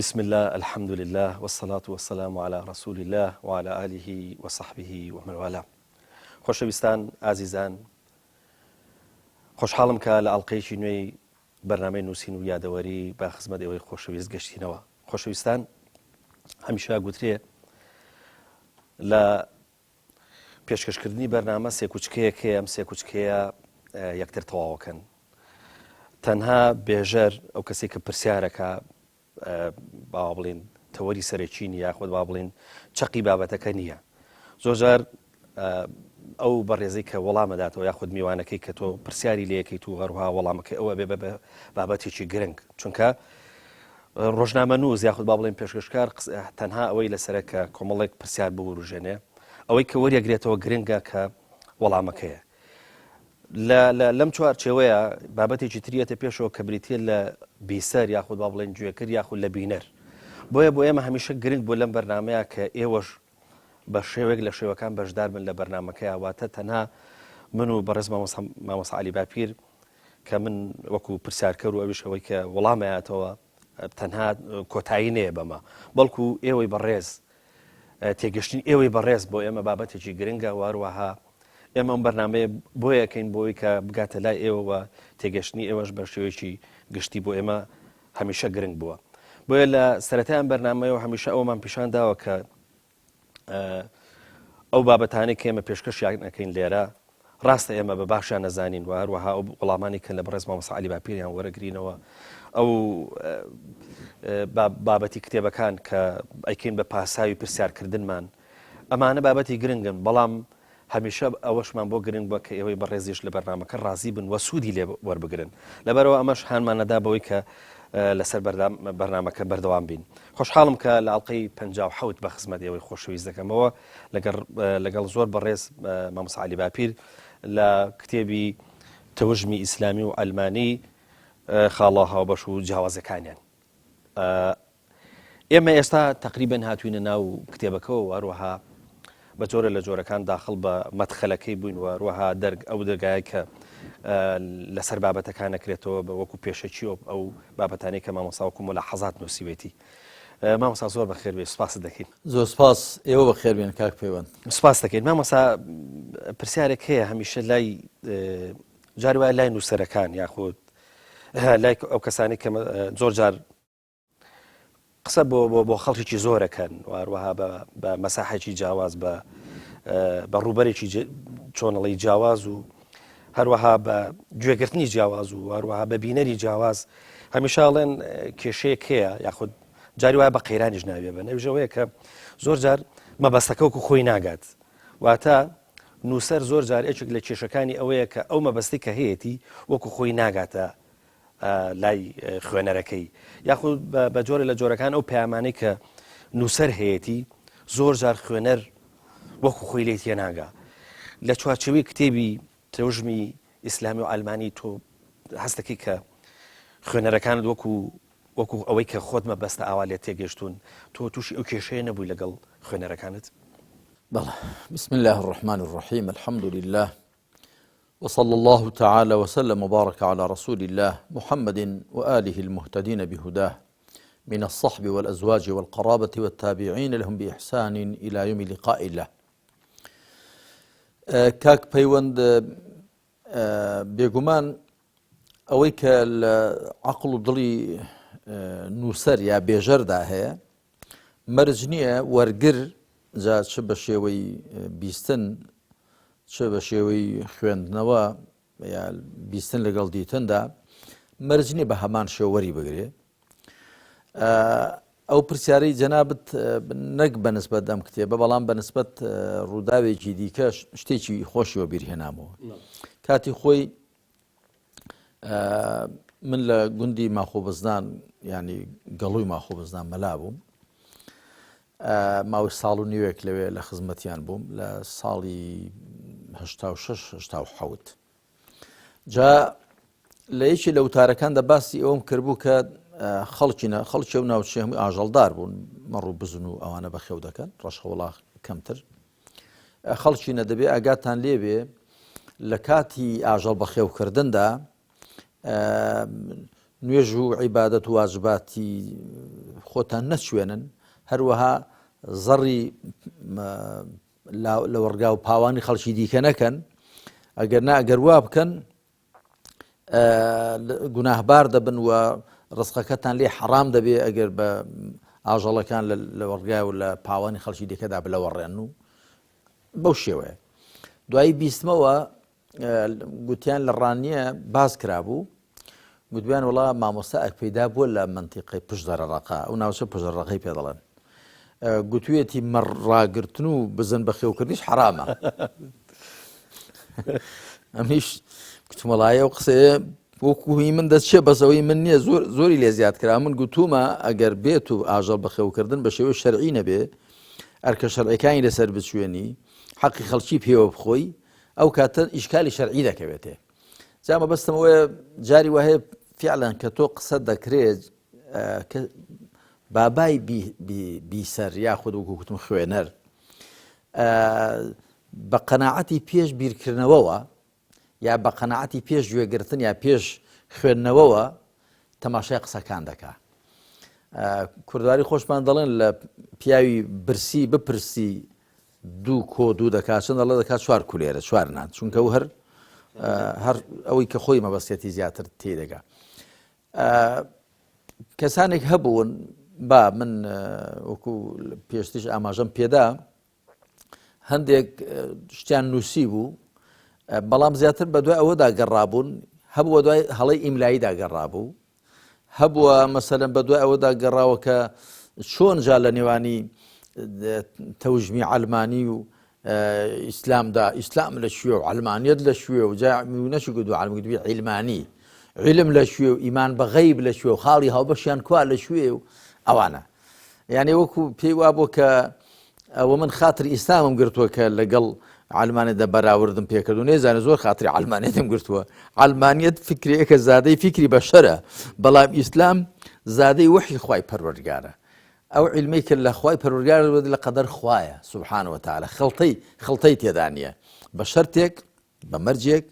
بسم اللە الحمد للە والصلاة والسلام علی رسول اللە وعلی آله وصحبه ومن والاه خۆشەویستان ئازیزان خۆشحاڵم کە لە ئەڵلقەیەکی نوێی بەرنامەی نووسین و یادەوەری بە خزمەت ئێوەی خۆشەویست گەشتینەوە خۆشەویستان هەمیشە گوترێ لە پێشکەشکردنی بەرنامە سێکوچکەیەک هەیە ئەم سێکوچکەیە یەکتر تەواوەکەن تەنها بێژەر ئەو کەسێک کە پرسیارەکە با بڵین تەوەری سەرەکی نیە یاخود با بڵین چەقی بابەتەکە نییە زۆرجار ئەو بەڕێزەی کە وەڵامەداتەوە یاخود میوانەکەی کە تۆ پرسیاری لەکەیت و هەروها وەڵامەکەی ئەوە بێ بە بابەتێکی گرنگ چونکە ڕۆژنامەنووس یاخود با بڵێن پێشکەشکار تەنها ئەوەی لەسەرە کە کۆمەڵێک پرسیار بوروژێنێ ئەوەی کە وەریەگرێتەوە گرنگە کە وەڵامەکەیە لەم چوارچێوەیە بابەتێکی تریەتە پێشەوە کە بریتە لە بیسەر یاخود با بڵێن گوێکرد یاخود لە بینەر بۆیە بۆ ئێمە هەمیشە گرنگ بۆ لەم بەرنمەیە کە ئێوەش بە شێوەیەک لە شێوەکان بەشدار بن لە بەرنمەکەی واتە تەنها من و بەڕێز مامۆستا علی باپیر کە من وەکو پرسیارکەر و ئەویش ئەوەی کە وەڵامەیاتەوە تەنها کۆتایی نەیە بەمە بەڵکو ئێوەی بەڕێز تێگەشتنی ئێوەی بەڕێز بۆ ئێمە بابەتێکی گرنگە واروەها ئێمە ئەم بەرنمەیە بۆ یەکەین بۆی کە بگاتە لای ئێوەوە تێگەشتنی ئێوەش بە شێوەیەکی گشتی بۆ ئێمە هەمیشە گرنگ بووە بۆیە لە سەرەتایان بەرنمەیەوە هەمیشە ئەومان پیشان داوە کە ئەو بابەتانەی کە ئێمە پێشکەشیان ئەکەین لێرە ڕاستە ئێمە بە باشیان نەزانین و هەروەها ئەو وەڵامانی کە لە بەڕێز مامۆستا عەلی باپیریان وەرەگرینەوە ئەو بابەتی کتێبەکان کە ئەیکەین بە پاساوی پرسیارکردنمان ئەمانە بابەتی گرنگن بەڵام هەمیشە ئەوەشمان بۆ گرنگ بووە کە ئێوەی بەڕێزیش لە بەرنامەکە ڕازی بن و سوودی لێ وەربگرن. لەبەرئەوە ئەمەش هانمان نەدا بەوەی کە لەسەر بەرنامەکە بەردەوام بین. خۆشحاڵم کە لە ئەڵقەی 57 بە خزمەت ئێوەی خۆشەویست دەکەمەوە لەگەڵ زۆر بەڕێز مامۆستا عەلی باپیر لە کتێبی تەوژمی ئیسلامی و عەلمانی خاڵە هاوبەش و جیاوازەکانیان. ئێمە ئێستا تەقریبەن هاتوینە ناو کتێبەکەوە و هەروەها بە جۆرە لە جۆرەکان داخڵ بە مەدخەلەکەی بووین و هەروەها دەرگ ئەو دەرگایە کە لەسەر بابەتەکان نەکرێتەوە بە وەکو پێشەکی و ئەو بابەتانەی کە مامۆستا وەکو ملاحەزات نووسیوێتی. مامۆستا زۆر بەخێر بێ سپاست دەکەین. زۆر سپاس ئێوە بەخێر بێن کاک پەیوەند. سپاس دەکەین مامۆستا پرسیارێک هەیە هەمیشە لای جار وایە لای نووسەرەکان یاخود لای ئەو کەسانی کە زۆر جار قسە بۆ بۆ بۆ خەڵکێکی زۆرەکەن واروەها بە بە مەساحێکی جیاواز بە بە ڕووبەرێکی چۆنەڵی جیاواز و هەروەها بە گوێگرتنی جیاواز و هەروەها بە بینەری جیاواز هەمیشاڵێن کێشەیەک هەیە یاخود جاری وایە بە قەیرانیش ناوێ بن ئەوژەوەیە کە زۆر جار مەبەستەکە وەکو خۆی ناگات واتە نووسەر زۆر جار یەکێک لە کێشەکانی ئەوەیە کە ئەو مەبەستی کە هەیەتی وەکو خۆی ناگاتە لای خوێنەرەکەی یاخود بە جۆرە لە جۆرەکان ئەو پەیامانەی کە نووسەر هەیەتی زۆر جار خوێنەر وەکو خۆی لێ تێناگا لە چوارچێوەی کتێبی تەوژمی ئیسلامی و ئەلمانی تۆ هەستەکەی کە خوێنەرەکانت وەکو وەکو ئەوەی کە خۆت مەبەستە ئاوا لێت تێگەشتوون تۆ تووشی ئەو کێشەیە نەبووی لەگەڵ خوێنەرەکانت؟ بەڵێ بسم الله الرحمن الرحیم الحمد لله وصلى الله تعالى وسلم وبارك على رسول الله محمد وآله المهتدين بهداه من الصحب والأزواج والقرابة والتابعين لهم بإحسان إلى يوم لقاء الله کاک پەیوەند بێگومان ئەوەی کە لە عقل و دڵی نووسەر یا بێژەردا هەیە مەرج نییە وەرگر جا چ بە شێوەی بیستن چ بە شێوەی خوێندنەوە یا بیستن لەگەڵ دیتندا مەرج نییە بە هەمان شێوەری بگرێ ئەو پرسیارەی جەنابت نەک بە نسبەت ئەم کتێبە بەڵام بە نسبەت ڕووداوێکی دیکە شتێکی خۆشیەوە بیرهێنامەوە کاتی خۆی من لە گوندی ماخۆبزنان ینی گەڵووی ماخۆبزنان مەلا بووم ماوەی ساڵ و نیوێک لەوێ لە خزمەتیان بووم لە ساڵی 1970 جا لە یەکی لە وتارەکاندا باسی ئەوم کردبوو کە خەڵکینە خەڵکی و ناوچەی هەمووی ئاژەڵدار بوون مەڕ و بزن و ئەوانە بەخێو دەکەن ڕەشەوەڵاخ کەمتر خەڵکینە دەبێ ئاگاتان لێبێ لە کاتی ئاژەڵ بەخێوکردندا. نوێژ و عیبادەت و واجباتی خۆتان نەچوێنن، هەروەها زەڕی لەوەڕگا و پاوانی خەڵکی دیکە نەکەن، ئەگەر نا ئەگەر وا بکەن گوناهبار دەبن و ڕزقەکەتان لێ حەڕام دەبێ ئەگەر بە ئاژەڵەکان لەوەڕگا و لە پاوانی خەڵکی دیکەدا بلەوەڕێن و بەو شێوەیە دوایی بیستمەوە گوتیان لە ڕانیە باس کرابوو گوتبیان وڵا مامۆستا ئەک پەیدا بووە لە منتیقی پشدەرە ڕقا ئەو ناوچە پشدەرە ڕقی پێ دەڵێن گوتوێتی مەڕ ڕاگرتن و بزن بەخێوکردنیش حرامە ئەمیش گوتمەڵایە و قسەیە وەکو هی من دەچێ بەسەوەی من نییە زۆر زۆری لێ زیاد کرا من گوتومە ئەگەر بێت و ئاژەڵ بەخێوکردن بە شێوەی شەرعی نەبێ ئەرکە شەرعەکانی لەسەر بچوێنی حەقی خەڵکی پێوە بخۆی ئەو کاتە ئیشکالی شەرعی دەکەوێتێ جا مەبەستم ئەوەیە جاری وە هەیە فعلەن کە تۆ قسە دەکرێت کە بابای بیسەر یاخود وەکو گوتم خوێنەر بە قەناعەتی پێش بیرکردنەوەوە یا بە قەناعەتی پێش گوێگرتن یا پێش خوێندنەوەوە تەماشای قسەکان دەکا کوردواری خۆشمان دەڵێن لە پیاوی برسی بپرسی دوو کۆ دوو دەکات چەند دەڵێ دەکات چوار کولێرە چوار نان چونکە و هەر هەر ئەوەی کە خۆی مەبەستێتی زیاتر تێدەگا کەسانێک هەبوون با من وەکو پێشتیش ئاماژەم پێدا هەندێک شتیان نووسی بوو بەڵام زیاتر بە دوای ئەوەدا گەڕابوون هەبووە دوای هەڵەی ئیملاییدا گەڕابوو هەبووە مەسەلەن بە دوای ئەوەدا گەڕاوە کە چۆن جا لە نێوانی تەوژمی عەلمانی و ئیسلامدا ئیسلام لە شوێ و عەلمانیەت لە شوێ و جا نەشی گوت عالم گوتبی عیلمانی علم لە شوێ و ئیمان بە غەیب لە شوێ و خاڵی هاوبەشیان کوا لە شوێ و ئەوانە یعنی وەکو پێی وابوو کە ئەوە من خاتری ئیسلامم گرتووە کە لەگەڵ عەلمانێتدا بەراوردم پێکرد و نێزانە زۆر خاتری عەلمانێتم گرتووە عەلمانیەت فکرەیەکە زادەی فیکری بەشەرە بەڵام ئیسلام زادەی وەحی خوای پەروەردگارە ئەو عیلمەی کە لە خوای پەروەردگار لە قەدەر خوایە سبحانە وتعالی خڵتەی خڵتەی تێدا نییە بە شەرتێک بە مەرجێک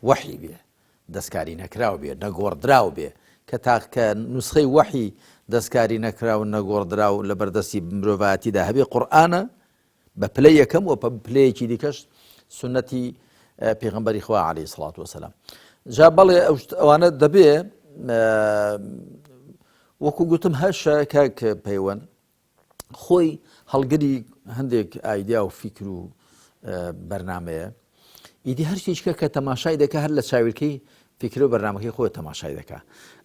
وەحی بێ دەستکاری نەکراو بێ، نەگۆڕدراو بێ، کە تاکە نوسخەی وەحی دەستکاری نەکراو نەگۆڕدراو لە بەردەستی مرۆڤایەتیدا هەبێ قورئانە بە پلەی یەکەم و بە پلەیەکی دیکەش سوننەتی پێغەمبەری خوا عەلەیهی سڵات وەسەلام. جا بەڵێ ئەوانە دەبێ وەکو گوتم هەشە کاک پەیوەند خۆی هەڵگری هەندێک ئایدیا و فیکر و بەرنمەیە ئیدی هەر شتێکە کە تەماشای دەکە هەر لە چاویلکەی فیکر و بەرنمەکەی خۆی تەماشای دەکا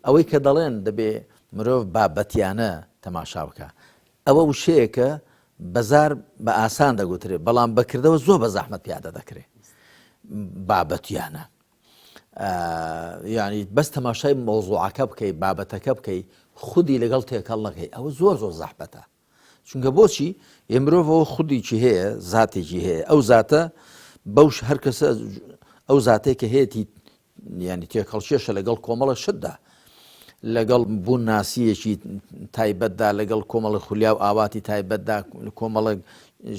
ئەوەی کە دەڵێن دەبێ مرۆڤ بابەتیانە تەماشا بکە ئەوە وشەیەکە بەزار بە ئاسان دەگوترێت بەڵام بەکردەوە زۆر بە زەحمەت پیادە دەکرێت بابەتیانە یعنی بەس تەماشای مەوزوعەکە بکەی بابەتەکە بکەی خودی لەگەڵ تێکەڵ نەکەی ئەوە زۆر زۆر زەحمەتە چونکە بۆچی ئێ مرۆڤەوە خودێکی هەیە زاتێکی هەیە ئەو زاتە بەوش هەر کەسە ئەو زاتێک کە هەیەی ینی تێکەڵکێشە لەگەڵ کۆمەڵە شتدا لەگەڵ بوون ناسییەکی تایبەتدا، لەگەڵ کۆمەڵێک خولیا و ئاواتی تایبەتدا، کۆمەڵێک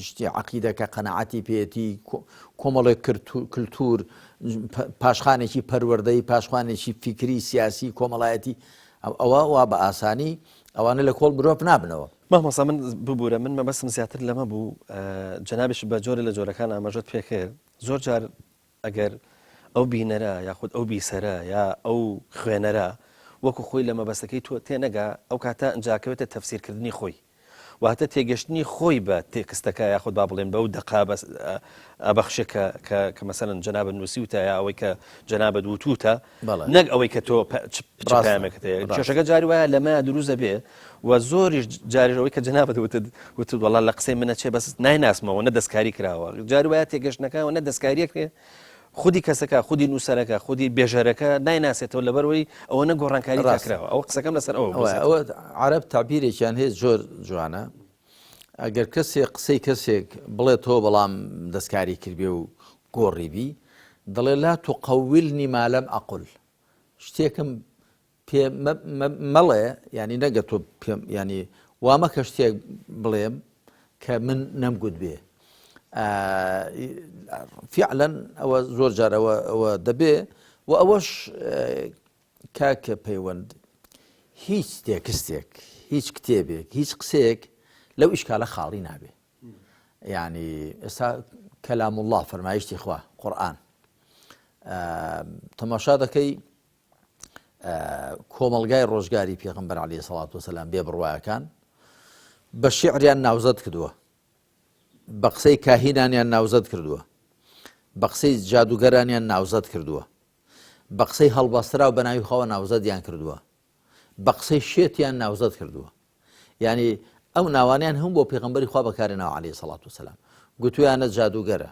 شتی عەقیدە کە قەناعەتی پێیەتی، کۆمەڵێک کلتور، پاشخانێکی پەروەردەیی، پاشخانێکی فیکری، سیاسی، کۆمەڵایەتی، ئەوە وا بە ئاسانی ئەوانە لە کۆڵ مرۆڤ نابنەوە. مامۆستا من ببورە من مەبەستم زیاتر لەمە بوو، جەنابیشت بە جۆرێ لە جۆرەکان ئاماژەت پێکرد، زۆر جار ئەگەر ئەو بینەرە یاخود ئەو بیسەرە یا ئەو خوێنەرە وەکو خۆی لە مەبەستەکەی تۆ تێنەگا ئەو کاتە ئنجا کەوێتە تەفسیرکردنی خۆی واتە تێگەشتنی خۆی بە تێکستەکە یاخود با بڵێن بەو دەقا بەس ئەبەخشێ کە کە کە مەسەلەن جەنابت نووسیوتە یا ئەوەی کە جەنابت وتوتە بەڵێ. نەک ئەوەی کە تۆ چ چ ڕاستە پەیامێکت هەیە ڕاستە. کێشەکە جاری وایە لەمەیا دروست ئەبێ و زۆریش جاریش ئەوەی کە جەنابت وتت وتت وەڵا لە قسەی منە چێ بەس نایناسمەوە نە دەستکاری کراوە جاری وایە تێگەشتنەکە و نە دەستکاریەکرێ خودی کەسەکە خودی نووسەرەکە خودی بێژەرەکە نایناسێتەوە لەبەرەوەی ئەوە نە گۆڕانکاری تا ڕاستە. کراوە ئەوە قسەکەم لەسەر ئەوە بوو ئەوە زیاتر. ئەوە عەرەب تەعبیرێکیان هەیە زۆر جوانە ئەگەر کەسێک قسەی کەسێک بڵێتەوە بەڵام دەستکاری کردبێ و گۆڕیبی دەڵێ لا تقولنی ما لم أقل شتێکم پێ مەڵێ ینی نەگە تۆ پێم ینی وا مەکە شتێک بڵێم کە من نەمگوت بێ فعلەن ئەوە زۆر جارەوە ئەوە دەبێ و ئەوەش کاکە پەیوەند هیچ تێکستێک هیچ کتێبێک هیچ قسەیەک لەو ئیشکالە خاڵی نابێ یعنی ئێستا کەلام الله فەرمایشتی خوا قورآن تەماشا دەکەی کۆمەڵگای ڕۆژگاری پێغمبەر علی سەڵات وسلام بێ بڕواەکان بە شعریان ناوزەد کردووە بە قسەی کاهینانیان ناوزەد کردووە بە قسەی جادوگەرانیان ناوزەد کردووە بە قسەی هەڵبەستراو بە ناوی خواوە ناوزەدیان کردووە بە قسەی شێتیان ناوزەد کردووە یعنی ئەو ناوانیان هەم بۆ پێغمبەری خوا بەکارێ ناو عەلەیهی سەڵات وسلام گوتویانە جادوگەرە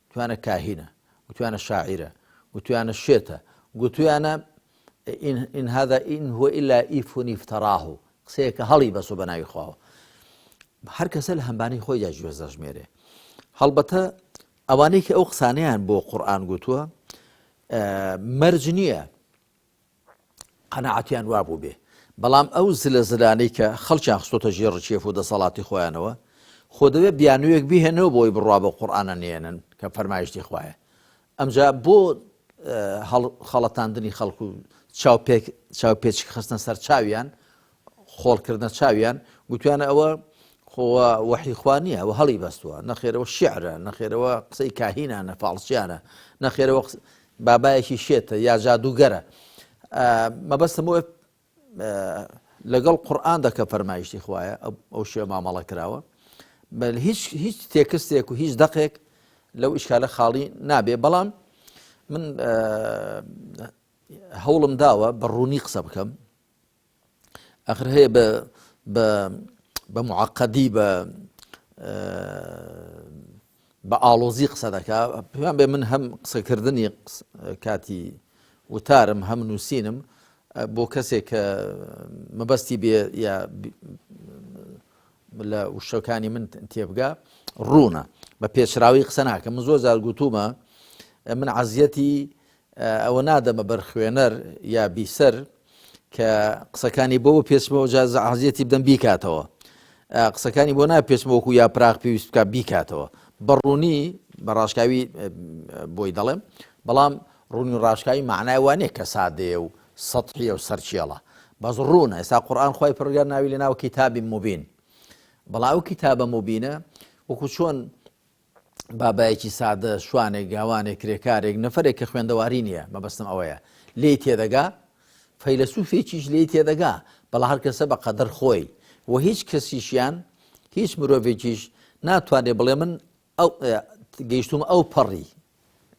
گوتویانە کاهینە گوتویانە شاعیرە گوتویانە شێتە گوتویانە إن هذا إن هو إلا إفك افتراه قسەیەکە هەڵی بەسۆ بە ناوی خواوە هەر کەسە لە هەمبانی خۆیدا گوێز دەژمێرێ هەڵبەتە ئەوانەی کە ئەو قسانەیان بۆ قورئان گوتووە مەرج نییە قەنەعەتیان وابوو بێ بەڵام ئەو زلە زلانەی کە خەڵکیان خستۆتە ژێر ڕکێف و دەسەڵاتی خۆیانەوە خۆ دەبێت بیانوویەک بهێنەوە بۆی بڕوا بە قورئانە نێنن کە فەرمایشتی خوایە ئەمجا بۆ خەڵەتاندنی خەڵک و چاوپێک چاوپێچک خستنە سەر چاویان خۆڵکردنە چاویان گوتویانە ئەوە خۆ وەحی خوا نییە ئەوە هەڵی بەستووە نەخێرەوە شیعرە نەخێرەوە قسەی کاهینانە فاڵچیانە نەخێرەوە بابایەکی شێتە یا جادووگەرە مەبەستم ئەوە لەگەڵ قورئان دەکە فەرمایشتی خوایە ئەو شێ مامەڵە کراوە بەل هیچ هیچ تێکستێک و هیچ دەقێک لەو ئیشکالە خاڵی نابێ بەڵام من هەوڵم داوە بە ڕوونی قسە بکەم ئەخر هەیە بە بە بە معقدی بە بە ئاڵۆزی قسە دەکا پێیان بێ من هەم قسەکردنی کاتی وتارم هەم نووسینم بۆ کەسێک کە مەبەستی بێ یا لە وشەکانی من تێبگا ڕوونە بە پێچراوی قسە ناکەم من زۆر جار گوتومە من عەزیەتی ئەوە نادەمە بەر خوێنەر یا بیسەر کە قسەکانی بۆ پێچمەوە جا عەزیەتی بدەم بیکاتەوە قسەکانی بۆ ناپێچمە وەکو یا پراغ پێویست بکە بیکاتەوە بەڕوونی بە ڕاشکاوی بۆی دەڵێم بەڵام ڕوونی ڕاشکاوی معنای وانە کە سادەیە و سەحیە و سەرچێڵە بەس ڕوونە ئێستا قورآن خی پڕگەر ناوی لە ناو کتابی مبین بەڵام ئەو کتابە مبینە وەکو چۆن بابایەکی سادە، شوانێک، گاوانێک، کرێکارێک، نەفەرێک کە خوێندەواری نییە، مەبەستم ئەوەیە، لێی تێدەگا، فەیلەسوفێکیش لێی تێدەگا، بەڵام هەر کەسە بە قەدەر خۆی و هیچ کەسیشیان، هیچ مرۆڤێکیش ناتوانێ بڵێ من ئەو گەیشتوومە ئەو پەڕی،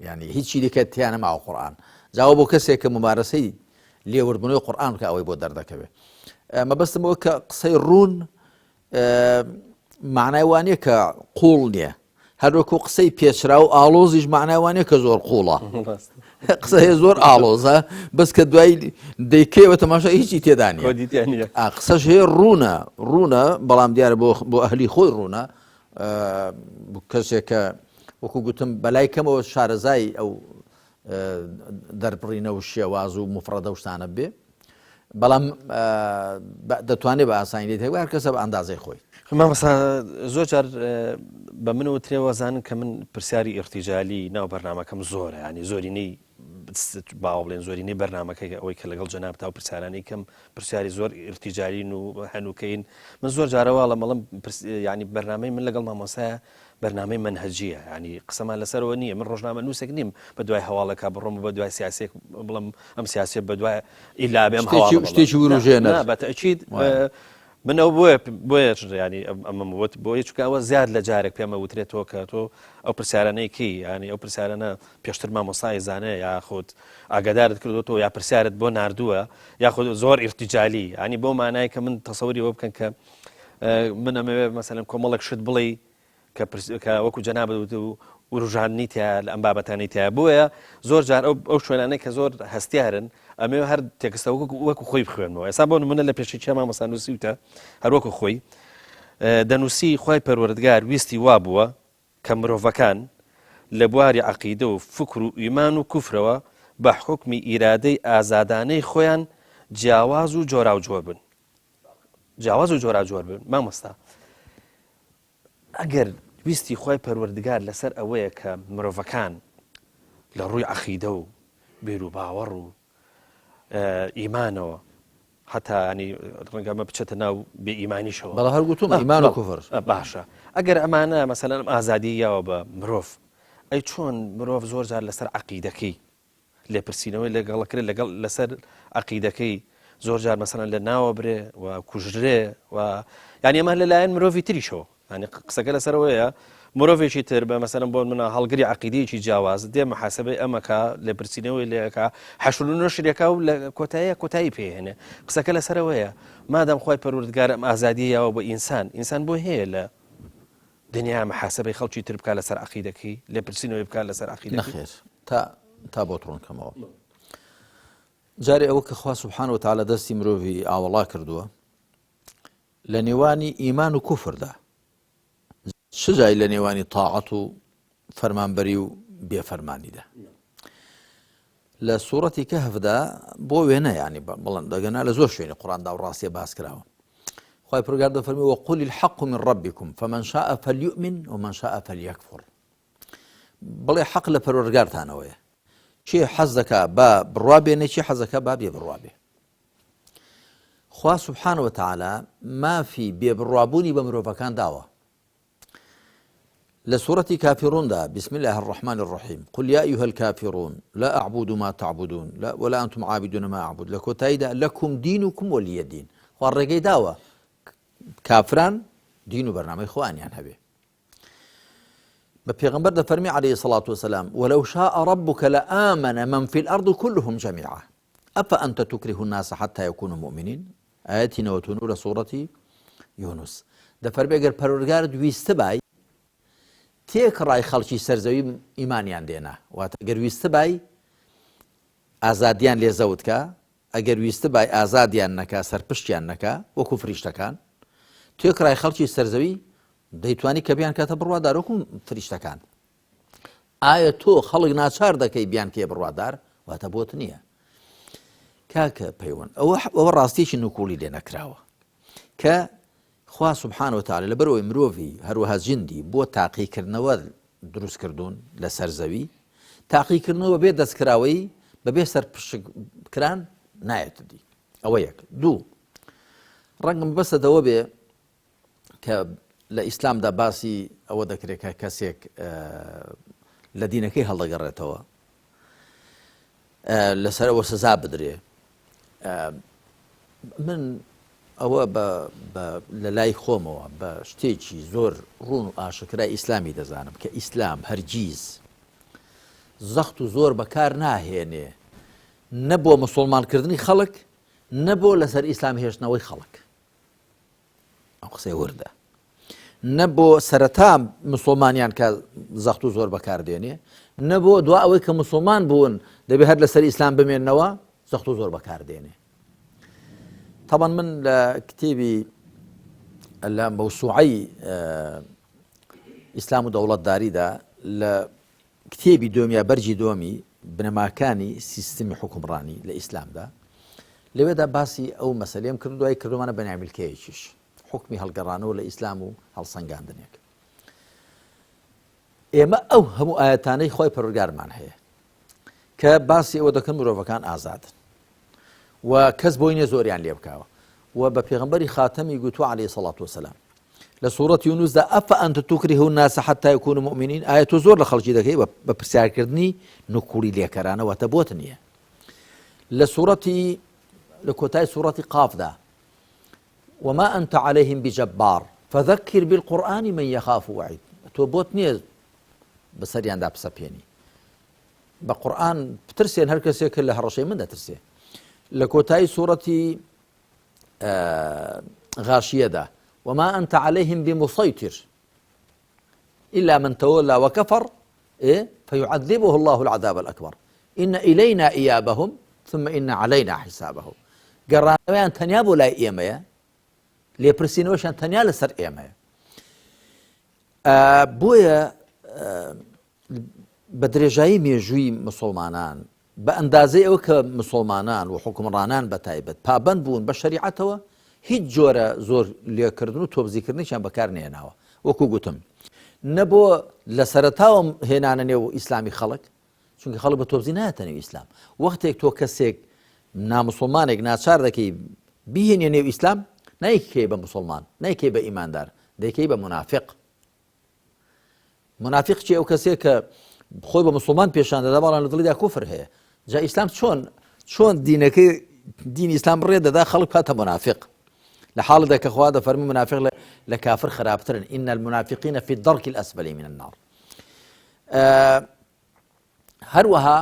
یانی هیچی دیکە تیا نەماوە قورئان. جا ئەوە بۆ کەسێک کە مومارەسەی لێوردبوونەوەی قورئان بکا ئەوەی بۆ دەردەکەوێ. مەبەستم ئەوە کە قسەی ڕوون معنای وانە کە قوڵ نییە هەروەکو قسەی پێچرا و ئاڵۆزیش معنای وانە کە زۆر قوڵە قسە زۆر ئاڵۆزە بەس کە دوای دەیکەوە تەماشا هیچی تێدا نیە قسەش هەیە ڕوونە ڕوونە بەڵام دیارە بۆ بۆ ئەهلی خۆی ڕوونە کەسێک کە وەکو گوتم بەلای کەمەوە شارەزای ئەو دەربڕینە و شێواز و مفرەدە و شتانە بێ بەڵام دەتوانێت بە ئاسانی لێت هەر کەسە بە ئەندازەی خۆی. مامۆستا زۆر جار بە من وترێ وەزانن کە من پرسیاری ئیرتیجالی ناو بەرنامەکەم زۆرە ینی زۆرینەی باوە بڵێن زۆرینەی بەرنامەکەی ئەوەی کە لەگەڵ جەناب تا و پرسیارانی کەم پرسیاری زۆر ئیرتیجالین و هەنوکەین من زۆر جارەواڵە مەڵم ینی بەرنامەی من لەگەڵ مامۆسایە بەرنامەی مەنهەجیە یانی قسەمان لەسەرەوە نییە من ڕۆژنامە نووسێک نیم بە دوای هەواڵێکا بڕۆم و بە دوای سیاسێک بڵم ئەم سیاسیە بە دوای ئیلا بێ ئەم هەواڵە بڵێم. شتێکی وروژێنەر. نا بە تەئکید من ئەو بۆیە بۆیە ینی ئەمەم وت بۆیە چونکە ئەوە زیاد لە جارێک پێمە وترێتەوە کە تۆ ئەو پرسیارانەی کەی ینی ئەو پرسیارانە پێشتر مامۆستای زانایە یاخود ئاگادارت کردوەوە یا پرسیارت بۆ ناردووە یاخود زۆر ئیرتیجالی ینی بۆ مانای کە من تەسەوری ئەوە بکەن کە من ئەمەوێ مەسەلەن کۆمەڵێک شت بڵێ کە کە وەکو جەنابت وت و وروژاندنی تیا لە ئەم بابەتانەی تیا بۆیە زۆر جار ئەو ئەو شوێنانەی کە زۆر هەستیارن ئەمەوێ هەر تێکستە وەکو وەکو خۆی بخوێنمەوە ئێستا بۆ نمونە لە پێشی چیا مامۆستا نووسیوتە هەر وەکو خۆی دەنووسی خوای پەروەردگار ویستی وا بووە کە مرۆڤەکان لە بواری عەقیدە و فکر و ئیمان و کوفرەوە بە حوکمی ئیرادەی ئازادانەی خۆیان جیاواز و جۆراوجۆر بن جیاواز و جۆراوجۆر بن مامۆستا ئەگەر ویستی خوای پەروەردگار لەسەر ئەوەیە کە مرۆڤەکان لە ڕووی عەقیدە و بیروباوەڕ و ئیمانەوە هەتا ینی ڕەنگە ئەمە بچێتە ناو بێ ئیمانیشەوە. بەڵێ هەر گوتومە ئیمان و کوفر. باشە ئەگەر ئەمانە مەسەلەن ئەم ئازادیەی یاوە بە مرۆڤ ئەی چۆن مرۆڤ زۆر جار لەسەر عەقیدەکەی لێپرسینەوەی لەگەڵ کرێت لەگەڵ لەسەر عەقیدەکەی زۆر جار مەسەلەن لە ناوە برێ و کوژرێ و یعنی ئەمە لەلایەن مرۆڤی تریشەوە یانی قسەکە لەسەر ئەوەیە مرۆڤێکی تر بە مەسەلەن بۆ منە هەڵگری عەقیدەیەکی جیاواز دێ محاسبەی ئەمەکە لێپرسینەوەی لێکا حەشر و نەشرێکا و لە کۆتاییە کۆتایی پێهێنێ قسەکە لەسەرەوەیە مادام خوای پەروەردگار ئەم ئازادیە یاوە بۆ ئینسان ئینسان بۆ هەیە لە دنیا محاسبەی خەڵکی تر بکا لەسەر عەقیدەکەی لێپرسینەوەی بکا لەسەر عەقیدەکەی نەخێر تا تا بۆت ڕوون کەمەوە جارێ ئەوە کە خوا سبحانە وتعالی دەستی مرۆڤی ئاوەڵا کردووە لە نێوانی ئیمان و کوفردا، چ جای لە نێوانی تاعەت و فەرمانبەری و بێفەرمانیدا. لە سوڕەتی کەهفدا بۆ وێنە ینی بڵند دەگەنا لە زۆر شوێنی قڕاندا و ڕاستیە باس کراوە. خوای پرگار دەفەرمی وقل الحق من ربكم فمن شاء فليؤمن ومن شاء فليكفر بڵێ حەق لە پەروەردگارتانەوەیە کێ حەز دەکا با بڕوا بێنێ کێ حەزەکە با بێ بڕوا بێ خوا سبحانە وتعالی مافی بێ بڕوابوونی بە مرۆڤەکان داوە لە سورەتی کافروندا بسم الله الرحمن الرحیم قل يا أيها الكافرون لا أعبد ما تعبدون لا ولا أنتم عابدون ما أعبد لە کۆتاییدا لكم دينكم ولي دين خوا ڕێگەی داوە کافران دین و بەرنامەی خۆیانیان هەبێ بە پێغەمبەر دەفەرمی علیه الصلاة والسلام ولو شاء ربك لآمن من في الأرض كلهم جميعا أفأنت تكره الناس حتى يكونوا مؤمنين ئاەتی 99 لە سوڕەتی یونس دەفەرمێ گەر پەروەردگارت ویستبای تێکڕای خەڵکی سەرزەوی ئیمانیان دێنا واتە گەر ویستبای ئازادیان لێ زەوت کە ئەگەر ویستبای ئازادیان نەکا سەرپشتیان نەکا وەکو فریشتەکان تێکڕای خەڵکی سەرزەوی دەیتوانی کە بیانکاتە بڕوادار وەکو فریشتەکان. ئایا تۆ خەڵک ناچار دەکەی بیانکەیە بڕوادار؟ واتە بۆت نییە. کاکە پەیوەند ئەوە ئەوە ڕاستیەکی نکوڵی لێ نەکراوە کە خوا سبحانە وتعالی لەبەرئەوەی مرۆڤی هەروەها جندی بۆ تاقیکردنەوە دروست کردوون لەسەر زەوی تاقیکردنەوە بەبێ دەستکراوەی بەبێ سەر پشک کران نایەتە دی ئەوە یەک دوو ڕەنگم بەسەدەوە بێ کە لە ئیسلامدا باسی ئەوە دەکرێت کە کەسێک لە دینەکەی هەڵدەگەڕێتەوە لەسەر ئەوە سزا بدرێ من ئەوە لە لای خۆمەوە بە شتێکی زۆر ڕوون و ئاشکرای ئیسلامی دەزانم کە ئیسلام هەرگیز زەخت و زۆر بەکار ناهێنێ نە بۆ مسلمانکردنی خەڵک نە بۆ لەسەر ئیسلام هێشتنەوەی خەڵک ئەو قسەی وردە نە بۆ سەرەتا مسلمانیان کە زەخت و زۆر بەکاردێنێ نە بۆ دوا ئەوەی کە مسلمان بوون دەبێ هەر لەسەر ئیسلام بمێنەوە زەخت و زۆر بەکاردێنێ طبعا من لە کتێبی لە مەوسوعی ئیسلام و دەوڵەتداریدا لە کتێبی دووەم یا بەرگی دووەمی بنەماکانی سیستمی حوکمڕانی لە ئیسلامدا، لەوێدا باسی ئەو مەسەلەیەم کرد و دوای کردوومانە بە نامیلکەیەکیش، حوکمی هەڵگەڕانەوە لە ئیسلام و هەڵسەنگاندنێک. ئێمە ئەو هەموو ئایەتانەی خوای پەروەردگارمان هەیە کە باسی ئەوە دەکەن مرۆڤەکان ئازادن و کەس بۆی نیە زۆریان لێ بکاوە و بە پێغەمبەری خاتەمی گوتووە عەلەیهی سەڵات وەسەلام لە سوڕەتی یونسدا ئەفە ئەنتە تکره الناس حتى يكونوا مؤمنين ئایا تۆ زۆر لە خەڵکی دەکەی بە پرسیارکردنی نکوڵی لێکەرانە واتە بۆت نییە لە سوڕەتی لە کۆتای سوڕەتی قافدا وما أنت عليهم بجبار فذكر بالقرآن من يخاف وعيد تۆ بۆت نییە بەسەریاندا بسەپێنی بە قورئان بترسێن هەر کەسێک کە لە هەڕەشەی من دەترسێ لە کۆتایی سوڕەتی غاشیەدا وما أنت عليهم بمسيطر إلا من تولى وكفر إيه؟ فيعذبه الله العذاب الأكبر إن إلينا إيابهم ثم إن علينا حسابهم گەڕانەوەیان تەنیا بۆ لای ئێمەیە لێپرسینەوەشیان تەنیا لەسەر ئێمەیە بۆیە بە درێژایی مێژووی مسوڵمانان، بە ئەندازەی ئەوە کە مسوڵمانان و حوکمڕانان بە تایبەت پابەند بوون بە شەریعەتەوە، هیچ جۆرە زۆر لێکردن و تۆبزیکردنێکیان بەکار نەهێناوە. وەکو گوتم نە بۆ لە سەرەتاوە هێنانە نێو ئیسلامی خەڵک، چونکە خەڵک بە تۆبزی نایەتە نێو ئیسلام. وەختێک تۆ کەسێک نامسلمانێک ناچار دەکەی بیهێنیە نێو ئیسلام نایکەی بە مسلمان نایکەی بە ئیماندار دەیکەی بە منافق منافق چی ئەو کەسێک کە خۆی بە مسلمان پێشان دەدا بەڵام لە دڵیدا کوفر هەیە جا ئیسلام چۆن چۆن دینەکەی دین ئیسلام ڕێ دەدا خەڵک کاتە منافق لە حاڵدا کە خوا دەفەرمی منافق لە کافر خراپترن إن المنافقين في الدرك الأسفل من النار هەروەها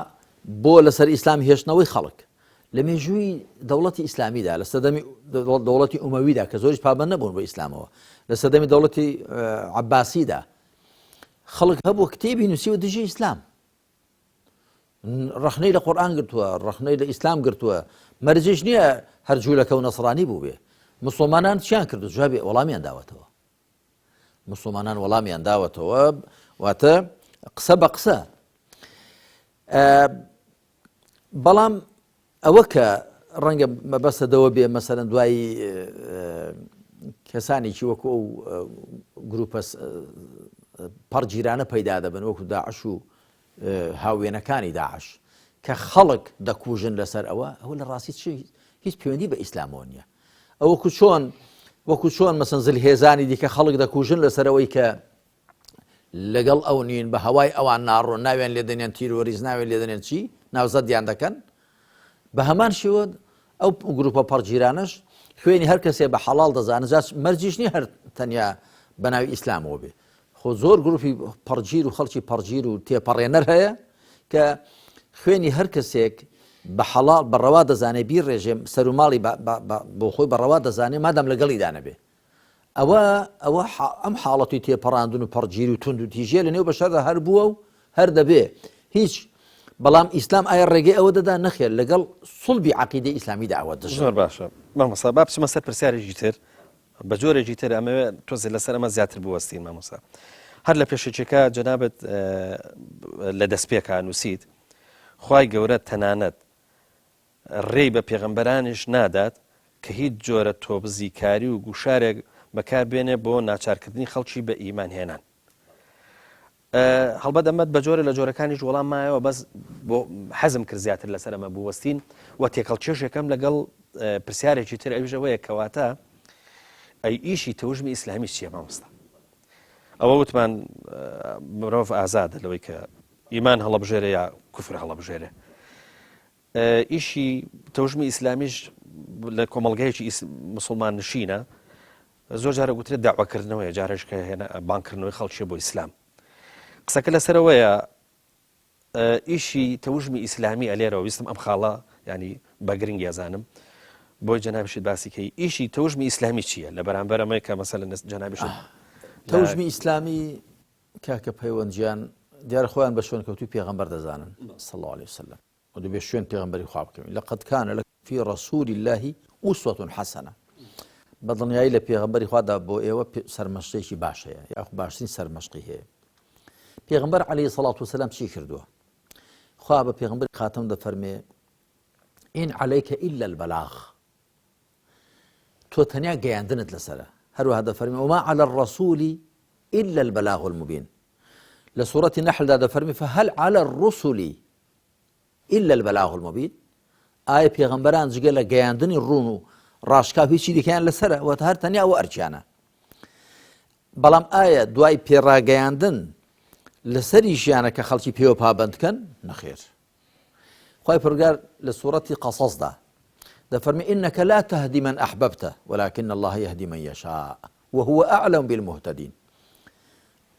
بۆ لەسەر ئیسلام هێشتنەوەی خەڵک لە مێژووی دەوڵەتی ئیسلامیدا لە سەردەمی دەوڵەتی ئومەویدا کە زۆریش پابەند نەبوون بە ئیسلامەوە لە سەردەمی دەوڵەتی عەباسیدا خەڵک هەبوو کتێبی نووسیوە دژی ئیسلام ڕخنەی لە قورآن گرتووە ڕخنەی لە ئیسلام گرتووە مەرجیش نییە هەر جوولەکە و نەسرانی بوو بێ مسلمانان چیان کردو جوابی وەڵامیان داوەتەوە مسلمانان وەڵامیان داوەتەوە واتە قسە بە قسە بەڵام ئەوە کە ڕەنگە مەبەستە دەوە بێ مەسەرەن دوایی کەسانێکی وەکو ئەو گروپە پەڕگیرانە پەیدا دەبن وەکو داعش و هاوێنەکانی داعش کە خەڵک دەکوژن لەسەر ئەوە ئەوە لە ڕاستی چی هیچ پەیوەندی بە ئیسلامەوە نییە ئەوەکو چۆن وەکو چۆن مەسەن زلهێزانی دیکە خەڵک دەکوژن لەسەرەوەی کە لەگەڵ ئەو نین بە هەوای ئەوان ناڕۆن ناویان لێ دەنێن تیرۆریست ناوێن لێ دەنێن چی ناوزەدیان دەکەن بە هەمان شێوە ئەو گروپە پەڕگیرانەش خوێنی هەر کەسێ بە حەڵاڵ دەزانن جا مەرجیش نییە هەر تەنیا بە ناوی ئیسلامەوە بێ خۆ زۆر گروپی پەڕگیر و خەڵکی پەڕگیر و تێپەڕێنەر هەیە کە خوێنی هەر کەسێک بە حەڵاڵ بە ڕەوا دەزانێ بیڕێژێ سەر و ماڵی بۆ خۆی بە ڕەوا دەزانێ مادام لەگەڵیدا نەبێ ئەوە ئەوە ئەم حاڵەتی تێپەڕاندن و پەڕگیر و توند و تیژیە لە نێو بەشەردا هەر بووە و هەر دەبێ هیچ بەڵام ئیسلام ئایا ڕێگەی ئەوە دەدا نەخێر لەگەڵ سڵبی عقیدەی ئیسلامیدا ئەوە دژە. زۆر باشە مامۆستا با بچمە سەر پرسیارێکی تر بە جۆرێکی تر ئەمەوێ تۆزێ لەسەر ئەمە زیاتر بوەستین مامۆستا هەر لە پێشەکیەکە جەنابت لە دەستپێکا نووسیت خوای گەورە تەنانەت ڕێی بە پێغەمبەرانیش نادات کە هیچ جۆرە تۆبزیکاری و گوشارێک بەکار بێنێ بۆ ناچارکردنی خەڵکی بە ئیمان هێنان. هەڵبەت ئەمەت بە جۆرە لە جۆرەکانیش وەڵام مایەوە بەس بۆ حەزم کرد زیاتر لەسەر ئەمە بوەستین و تێکەڵکێشێکەم لەگەڵ پرسیارێکی تر ئەویش ئەوەیە کەواتە ئەی ئیشی تەوژمی ئیسلامی چییە مامۆستا؟ ئەوە وتمان مرۆڤ ئازادە لەوەی کە ئیمان هەڵەبژێرێ یا کوفر هەڵەبژێرێ ئیشی تەوژمی ئیسلامیش لە کۆمەڵگایەکی مسلمان نشینە زۆر جارە گوترێت داواکردنەوەیە جارێک کە هێنا بانکردنەوەی خەڵکیە بۆ ئیسلام قسەکە لەسەرەوەیە ئیشی تەوژمی ئیسلامی ئەلێرەوە ویستم ئەم خاڵە ینی بە گرنگ یازانم بۆی جەنابشت باسیکەی ئیشی تەوژمی ئیسلامی چییە لە بەرامبەر ئەمەی کە مەسەلەن جەنابشت تەوژمی ئیسلامی کاکە پەیوەند گیان دیارە خۆیان بە شوێنکەوتوی پێغەمبەر دەزانن صلی الله علیه وسلم و دەبێ شوێن پێغەمبەری خوا بکەوین لقد کان لکم فی رسول الله اسوة حسنە بە دڵنیایی لە پێغەمبەری خوادا بۆ ئێوە سەرمەشقێکی باش هەیە یاخو باشترین سەرمەشقی هەیە پێغەمبەر عەلەیهی سەڵات وسلام چی کردووە خوا بە پێغەمبەری خاتەم دەفەرمێ إن عليك إلا البلاغ تۆ تەنیا گەیاندنت لەسەرە هەروەها دەفەرمی وما على الرسول إلا البلاغ المبين لە سورەتی نەحلدا دەفەرمی فهل على الرسل إلا البلاغ المبين ئایا پێغەمبەران جگە لە گەیاندنی ڕوون و ڕاشکاو هیچی دیکەیان لەسەرە واتە هەر تەنیا ئەوە ئەرکیانە بەڵام ئایا دوای پێڕاگەیاندن لەسەریشیانە کە خەڵکی پێوە پابند کەن نەخێر خوای پەروەردگار لە سورەتی قەسەسدا دەفەرمێ إنك لا تهدی من أحببت ولكن الله يهدی من يشاء وهو أعلم بالمهتدين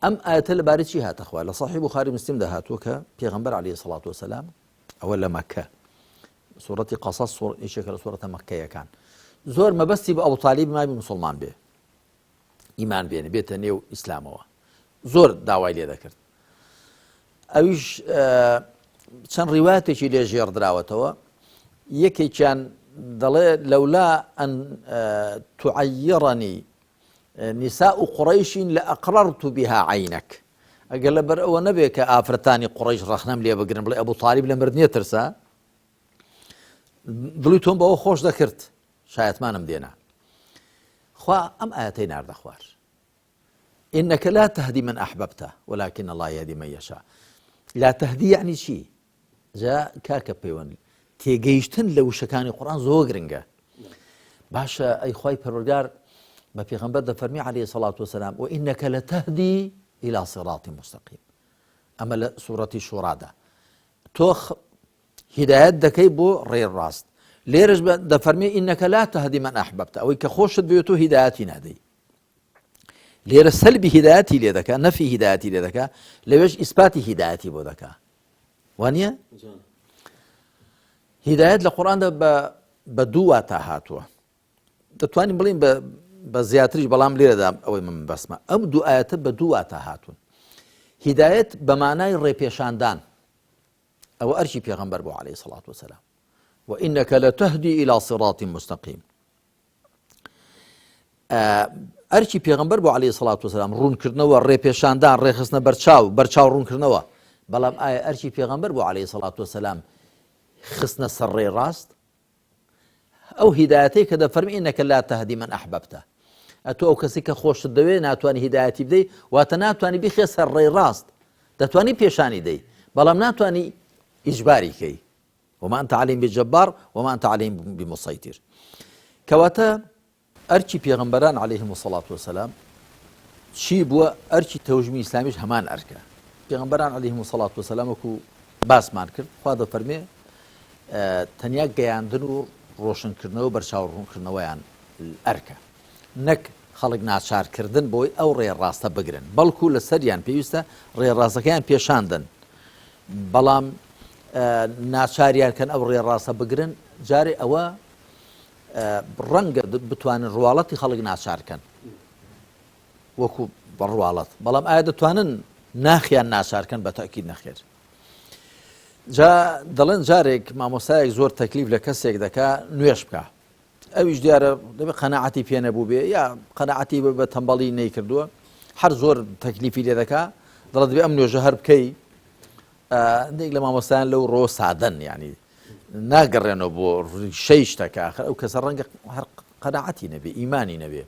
ئەم ئاەتە لەبارەی چی هاتە خوار لە صحیح بخاری مسلمدا هاتووە کە پێغەمبەر علیه الصلاة والسلام ئەوە لە مەکە سورەتی قەسەس یەکێکە لە سورەتە مەککەیەکان زۆر مەبەستی بە ئەبو تالیب مامی مسلمان بێ ئیمان بێنێ بێتە نێو ئیسلامەوە زۆر داوای لێ دەکرد ئەویش چەند ڕیواتێکی لێ ژێڕدراوەتەوە یەکێکیان دەڵێ لەولا ئەن تعیڕنی نساء قريش لأقررت بها عينك ئەگەر لەبەر ئەوە نەبێ کە ئافرەتانی قڕیش ڕەخنەم لێ بگرن بڵێ ئەبوو تالیب لە مردنیە ترسا دڵی تۆم بەوە خۆش دەکرد شایەتمانم دێنا خوا ئەم ئاەتەی ناردە خوار إنك لا تهدي من أحببت ولكن الله يهدي من يشاء لا تهدي يعني چی جا کاکە پەیوەند تێگەیشتن لە وشەکانی قورآن زۆر گرنگە باشە ئەی خوای پەروەردگار بە پێغەمبەر دەفەرمی عەلەیهی سەڵات وسلام و ئینەکە لەتەهدی إلى صراط مستقیم ئەمە لە سوورەتی شوڕادا تۆ هیدایەت دەکەی بۆ ڕێ ڕاست لێرەش دەفەرمی ئینەکە لا تهدی من ئەحببت ئەوەی کە خۆشت بێت و هیدایەتی نادەی لێرە سەلبی هیدایەتی لێ دەکا نەفی هیدایەتی لێ دەکا لەوێش ئیسپاتی هیدایەتی بۆ دەکا وانە هیدایەت لە قورئاندا بە بە دوو واتا هاتووە دەتوانین بڵین بە بە زیاتریش بەڵام لێرەدا ئەوەی من بەسمە ئەم دوو ئاەتە بە دوو واتا هاتوون هیدایەت بە مانای ڕێپێشاندان ئەوە ئەرکی پێغەمبەر بۆ عليه سڵات وسلام وإنك لتهدي إلى صراط مستقيم ئەرکی پێغمبەر بۆ عليه سڵات وسلام ڕوونکردنەوە ڕێپێشاندان ڕێخستنە بەرچاو بەرچاو ڕوونکردنەوە بەڵام ئایا ئەرکی پێغمبەر بۆ عليه سڵات وسلام خستنە سەر ڕێ ڕاست ئەو هیدایەتەی کە دەفەرمی إنك لا تهدی من أحببت ئەتۆ ئەو کەسی کە خۆشت دەوێ ناتوانانی هیدایەتی بدەی واتە ناتوانانی بیخێ سەر ڕێی ڕاست دەتوانی پێشانی دەی بەڵام ناتوانانی ئیجباری کەی وما أنت عليهم بجبار وما أنت عليهم بمسيطر کەواتە ئەرکی پێغەمبەران علیهم الصلاة والسلام چی بووە ئەرکی تەوژمی ئیسلامیش هەمان ئەرکە پێغەمبەران علیهم الصلاة والسلام وەکو باسمان کرد خوا دەفەرمێ تەنیا گەیاندن و ڕۆشنکردنەوە بەرچاو ڕوونکردنەوەیان ئەرکە نەک خەڵک ناچارکردن بۆی ئەو ڕێ ڕاستە بگرن بەڵکو لەسەریان پێویستە ڕێ ڕاستەکەیان پێشاندن بەڵام ناچاریان کەن ئەو ڕێ ڕاستە بگرن جارێ ئەوە ڕەنگە بتوانن ڕواڵەتی خەڵک ناچارکەن وەکو بەڕواڵەت بەڵام ئایا دەتوانن ناخیان ناچارکەن بە تاکیید نەخێر جا دەڵێن جارێک مامۆستایەک زۆر تەکلیف لە کەسێک دەکا نوێش بکە ئەویش دیارە دەبێت قەناعەتی پێ نەبووبێ یا قەناعەتی بە تەمبەڵی نەیکردووە هەر زۆر تەکلیفی لێ دەکا دەڵێت دەبێ ئەم نوێژە هەر بکەی هەندێک لە مامۆستایان لەو ڕۆ سادەن ینی ناگەڕێنەوە بۆ ڕیشەی شتەکە ئاخر ئەو کەسە ڕەنگە هەر قەناعەتی نەبێ ئیمانی نەبێ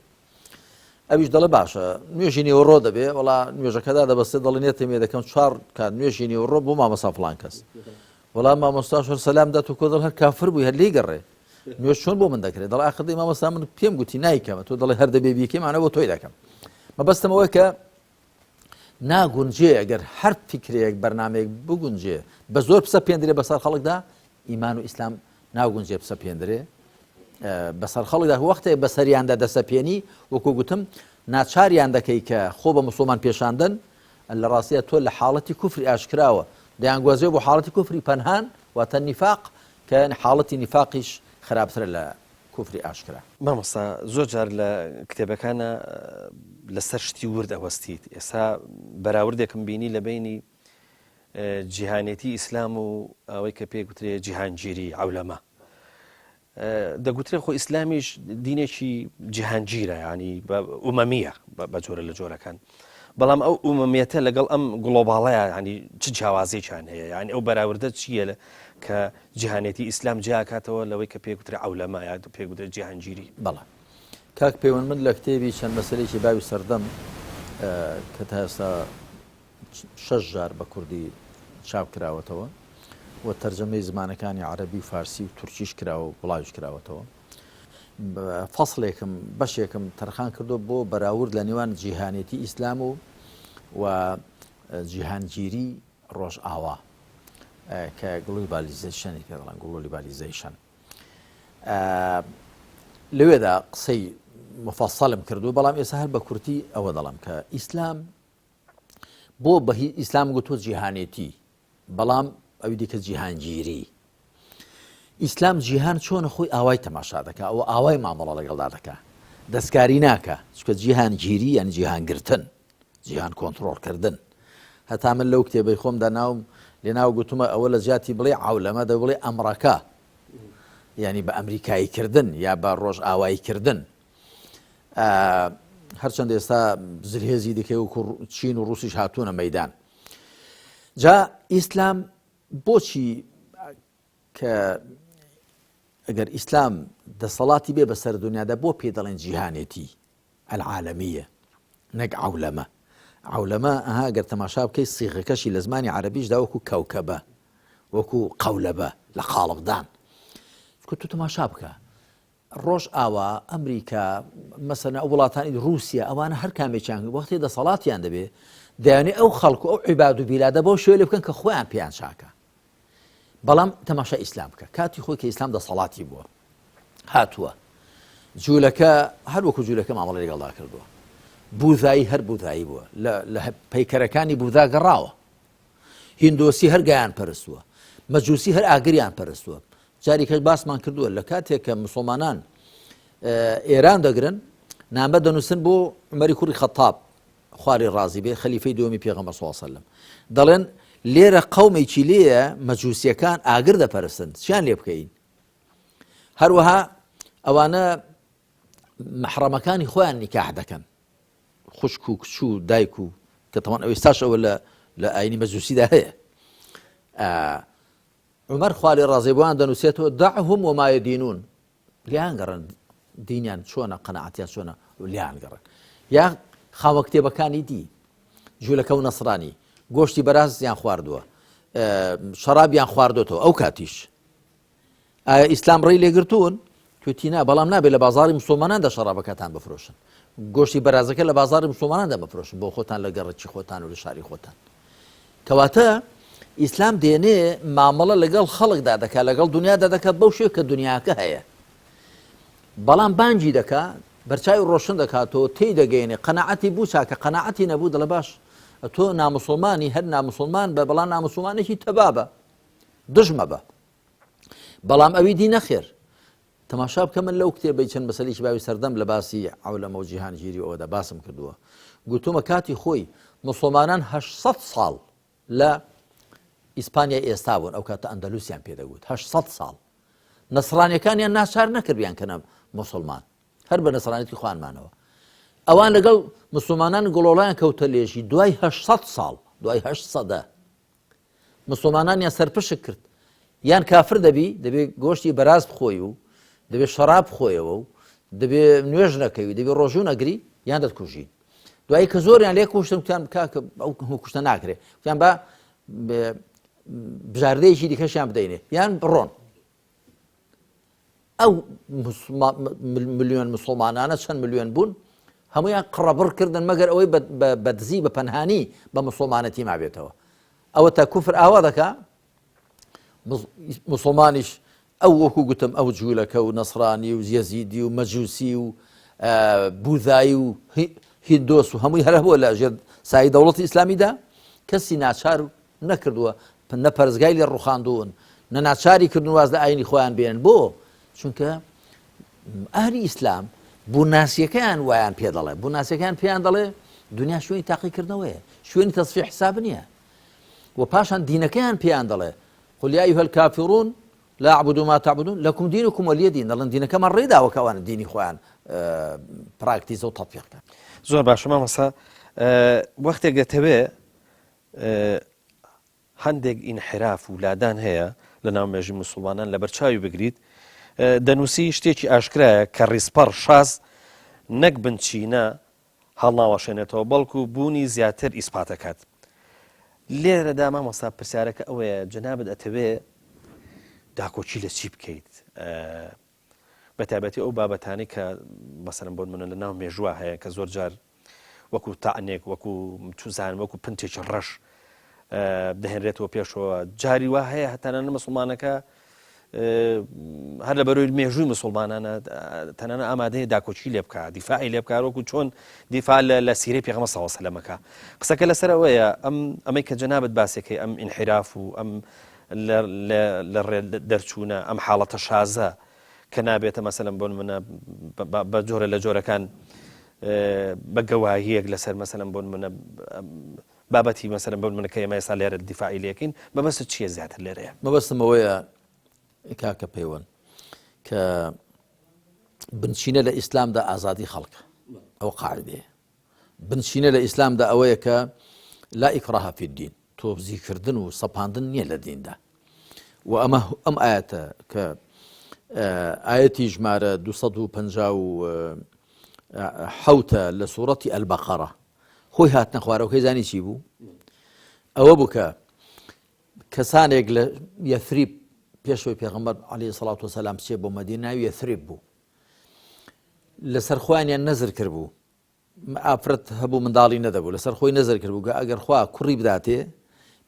ئەویش دەڵێ باشە نوێژی نێوەڕۆ دەبێ وڵا نوێژەکەدا دەبەستێ دەڵێ نێتەمێ دەکەم چوار کات نوێژی نێوەڕۆ بۆ مامۆستا فڵان کەس وەڵام مامۆستاش هەر سەلام دات و کۆ دڵ هەر کافر بووی هەر لێی گەڕێ نوێژ چۆن بۆ من دەکرێت دەڵێ ئاخر دەی مامۆستا من پێم گوتی نایکەمە تۆ دەڵێ هەر دەبێ بیکەی مانە بۆ تۆی دەکەم مەبەستم ئەوەیە کە ناگونجێ ئەگەر هەر فکرێک بەرنمەیەک بگونجێ بە زۆر پسە پێندرێ بەسەر خەڵکدا ئیمان و ئیسلام ناگونجێ پسە پێندرێ بەسەر خەڵکدا وەختێک بەسەریاندا دەسەپێنی وەکو گوتم ناچاریان دەکەی کە خۆ بە مسلمان پێشاندن لە ڕاستیا تۆ لە حاڵەتی کوفری ئاشکراوە دەیانگوازێ بۆ حاڵەتی کوفری پەنهان واتە نیفاق کە حاڵەتی نیفاقیش خراپترە لە کوفری ئاشکرا. مامۆستا زۆر جار لە کتێبەکانا لەسەر شتی ورد ئەوەستیت ئێستا بەراوردێکم بینی لە بەینی جیهانێتی ئیسلام و ئەوەی کە پێ گوترێ جیهانگیری عەولەمە دەگوترێ خۆ ئیسلامیش دینێکی جیهانگیرە ینی ئومەمیە بە جۆرە لە جۆرەکان بەڵام ئەو ئومەمیەتە لەگەڵ ئەم گڵۆباڵەیە ینی چ جیاوازێکیان هەیە یعنی ئەو بەراوردە چییە لە کە جیهانێتی ئیسلام جیاکاتەوە لەوەی کە پێگوترە عەولەما یا پێگوترە جیهانگیری بەڵێ کاک پەیوەند من لە کتێبی چەند مەسەلەیەکی باوی سەردەم کە تا ئێستا شەش جار بە کوردی چاپ کراوەتەوە و تەرجەمەی زمانەکانی عەرەبی و فارسی و تورکیش کراوە و بڵاویش کراوەتەوە. فەسڵێکم بەشێکم تەرخان کردو بۆ بەراورد لە نێوان جیهانێتی ئیسلام و و جیهانگیری ڕۆژئاوا کە globalization ی پێ دەڵێن globalization لەوێدا قسەی مفەسەلم کردو بەڵام ئێستا هەر بە کورتی ئەوە دەڵم کە ئیسلام بۆ بە ئیسلام گوتووە جیهانێتی بەڵام ئەوی دیکە جیهانگیری ئیسلام جیهان چۆنە خۆی ئاوای تەماشا دەکا ئەوە ئاوای مامەڵە لەگەڵدا دەکا دەستکاری ناکە چکە جیهانگیری یان جیهانگرتن جیهان کۆنتترۆلکردن هەتا من لەو کتێبەی خۆمدا ناوم لەناو گوتمە ئەوە لە جیاتی بڵێ عولەمە دە بڵێ ئەمڕەکە ینی بە ئەمریکایی کردن یا بە ڕۆژ ئاوایی کردن هەرچەند ئێستا زلهێزی دیکەی وەکو چین و ڕوسیش هاتوونە مەدان جا ئیسلام بۆچی کە ئەگەر ئیسلام دەسەڵاتی بێ بەسەر دنیادا بۆ پێ دەڵێن جیهانێتی العالمیە نەک عولەمە عولەمە ئەها گەر تەماشا بکەی سیغەکەشی لە زمانی عەربیشدا وەکو کەوکەبە وەکو قەولەبە لە قاڵبدان. چکە تۆ تەماشا بکە ڕۆژ ئاوا ئەمریکا مەسەنە ئەو وڵاتانی رووسیا ئەوانە هەر کامێکیان وەختی دەسەڵاتیان دەبێ دەیانێ ئەو خەڵک و ئەو عیباد و بیلادە بەو شوێ بکەن کە خۆیان پێیان چاکە بەڵام تەماشا ئیسلام بکە کاتی خۆی کە ئیسلام دەسەڵاتی بووە هاتووە جوولەکە هەر وەکو جوولەکە مامەڵی لەگەڵدا کردووە بوزایی هەر بوزایی بووە لە پەیکەرەکانی بوزا گەڕاوە هیندۆسی هەر گایان پەرستووە مەجوسی هەر ئاگریان پەرستووە جاری کەش باسمان کردووە لە کاتێک کە مسلمانان ئێران دەگرن نامە دەنووسن بۆ عمەری کوڕی خەتاب خواری ڕازی بێ خەلیفەی دووەمی پێغەمبەر صلی الله علیه وسلم دەڵێن لێرە قەومێکی لێیە مەجوسیەکان ئاگر دەپەرستن چیان لێ بکەین هەروەها ئەوانە مەحرەمەکانی خۆیان نیکاح دەکەن خوشک و کچ و دایک و کە تەوان ئەو ئێستاش ئەوە لە لە ئاینی مەجوسیدا هەیە عمر خوالی ڕازی بۆیان دەنووسێتەوە دعهم وما يدينون لیان گەڕن دینیان چۆنە قەناعەتیان چۆنە لیان گەڕن یا خاوە کتێبەکانی دی جوولەکە و نەسرانی گۆشتی بەرازیان خواردووە شەرابیان خواردوێتەوە ئەو کاتیش ئایا ئیسلام ڕێی لێگرتوون توتی نا بەڵام نابێت لە بازاری مسلماناندا شەرابەکەتان بفرۆشن گۆشتی بەرازەکە لە بازاری مسلماناندا بفرۆشن بۆ خۆتان لە گەڕەکی خۆتان و لە شاری خۆتان کەواتە ئیسلام دێنێ مامەڵە لەگەڵ خەڵکدا دەکات لەگەڵ دنیادا دەکات بەو شێ کە دنیاکە هەیە بەڵام بانگی دەکا بەرچاوی ڕۆشن دەکاتەوە تێی دەگەێنێ قەنەعەتی بوو چاکە قەنەعەتی نەبوو دەڵێ باش تۆ نامسلمانی هەر نامسلمان بە بەڵام نامسلمانێکی تەبابە دژمە بە بەڵام ئەوی دی نەخێر تەماشا بکە من لەو کتێبەی چەند مەسەلێکی باوی سەردەم لە باسی عەولەمە و جیهانگیری ئەوەدا باسم کردووە گوتومە کاتی خۆی مسلمانان 800 ساڵ لە ئیسپانیا ئێستا بوون ئەو کاتە ئەندەلوسیان پێدەگوت 800 ساڵ نەسرانیەکانیان ناچار نەکرد بیان کەنە مسلمان هەر بە نەسرانێتی خوانمانەوە ئەوان لەگەڵ مسلمانان گڵۆڵیان کەوتە لێژی دوای 800 ساڵ دوای 8 سەدە مسوڵمانانیان سەرپشک کرد یان کافر دەبی دەبێ گۆشتی بەراز بخۆی و دەبێ شەراب بخۆیەوە و دەبێ نوێژ نەکەوی دەبێ ڕۆژوو نەگری یان دەتکوژین دوایی کە زۆریان لێ کوشتن وتیان کاکە ئەو هەموو کوشتە ناکرێ وتیان با بژاردەیەکی دیکەشیان بدەینێ یان بڕۆن ئەو ملیۆن مسلمانانە چەند ملیۆن بوون هەمویان قڕەبڕ کردن مەگەر ئەوەی بە دزی بە پەنهانی بە مسلمانەتی مابێتەوە ئەوە تا کوفر ئاوا دەکا مسلمانیش ئەو وەکو گوتم ئەو جوولەکە و نەسرانی و یەزیدی و مەجوسی و بوزایی و هیندۆس و هەمووی هەر هەبووە لە ژێر سایەی دەوڵەتی ئیسلامیدا کەسی ناچار نەکردووە نە پەرستگای لێ ڕوخاندوون نە ناچاری کردن واز لە ئاینی خۆیان بێنن بۆ چونکە ئەهلی ئیسلام بووناسیەکەیان وایان پێ دەڵێ بووناسیەکان پێیان دەڵێ دنیا شوێنی تاقیکردنەوەیە شوێنی تەسفی حساب نییە و پاشان دینەکەیان پێیان دەڵێ قل يا أيها الكافرون لا أعبد ما تعبدون لكم دينكم ولي دين دەڵێن دینەکەمان ڕێداوە کە ئەوان دینی خۆیان پراکتیزە و تەطبیق کەن. زۆر باشە مامۆستا وەختێک دەتەوێ هەندێک ئینحراف و لادان هەیە لە ناو مێژوی موسوڵمانان لەبەرچاوی بگریت دەنووسی شتێکی ئاشکرایە کە ڕیزپەڕ شاز نەک بنچینە هەڵناوەشێنێتەوە بەڵکو بوونی زیاتر ئیسپاتەکات لێرەدا مامۆستا پرسیارەکە ئەوەیە جەنابت ئەتەوێ داکۆکی لە چی بکەیت بە تایبەتی ئەو بابەتانەی کە مەسەلەن بۆ نمونە لە ناو مێژووە هەیە کە زۆر جار وەکو تاعنێک وەکو چوزان وەکو پنتێکی ڕەش دەهێنرێتەوە پێشەوە جاری وا هەیە هەتانە مسلمانەکە هەر لە بەرۆی مێژووی مسلمانانە تەنانە ئامادەیە داکۆکی لێ بکە دیفاعی لێ بکار وەکو چۆن دیفاع لە سیرەی پێغەمبەر صلی الله علیه و سلم قسەکە لەسەر ئەوەیە ئەم ئەمەی کە جەنابت باسێکەی ئەم ئینحراف و ئەم لە ڕێ دەرچوونە ئەم حاڵەتە شازە کە نابێتە مەسەلەن بۆ نمونە بە جۆرە لە جۆرەکان بە گەواهیەک لەسەر مەسەلەن بۆ نمونە بابەتی مەسەلەن بۆ نمونە کە ئێمە ئێستا لێرە دیفاعی لێکین مەبەست چییە زیاتر لێرەیە؟ مەبەستم ئەوەیە کاکە پەیوەند کە بنچینە لە ئیسلامدا ئازادی خەڵکە ئەو قاعدەیە بنچینە لە ئیسلامدا ئەوەیە کە لا إكراه في الدين تۆبزیکردن و سەپاندن نییە لە دیندا و ئەمە ئەم ئاەتە کە ئاەتی ژمارە 250 حوتە لە سوورەتی ئەلبەقەڕە خۆی هاتنە خوارەوەکەی زانی چی بوو ئەوە بوو کە کەسانێک لە یەثریب پێشەوەی پێغەمبەر عەلەیهی سەڵات وسەلام بچێ بۆ مەدینە ناوی یەثریب بوو لەسەر خۆیانیان نەزر کردبوو ئافرەت هەبوو منداڵی نەدەبوو لەسەر خۆی نەزر کردبوو کە ئەگەر خوا کوڕی بداتێ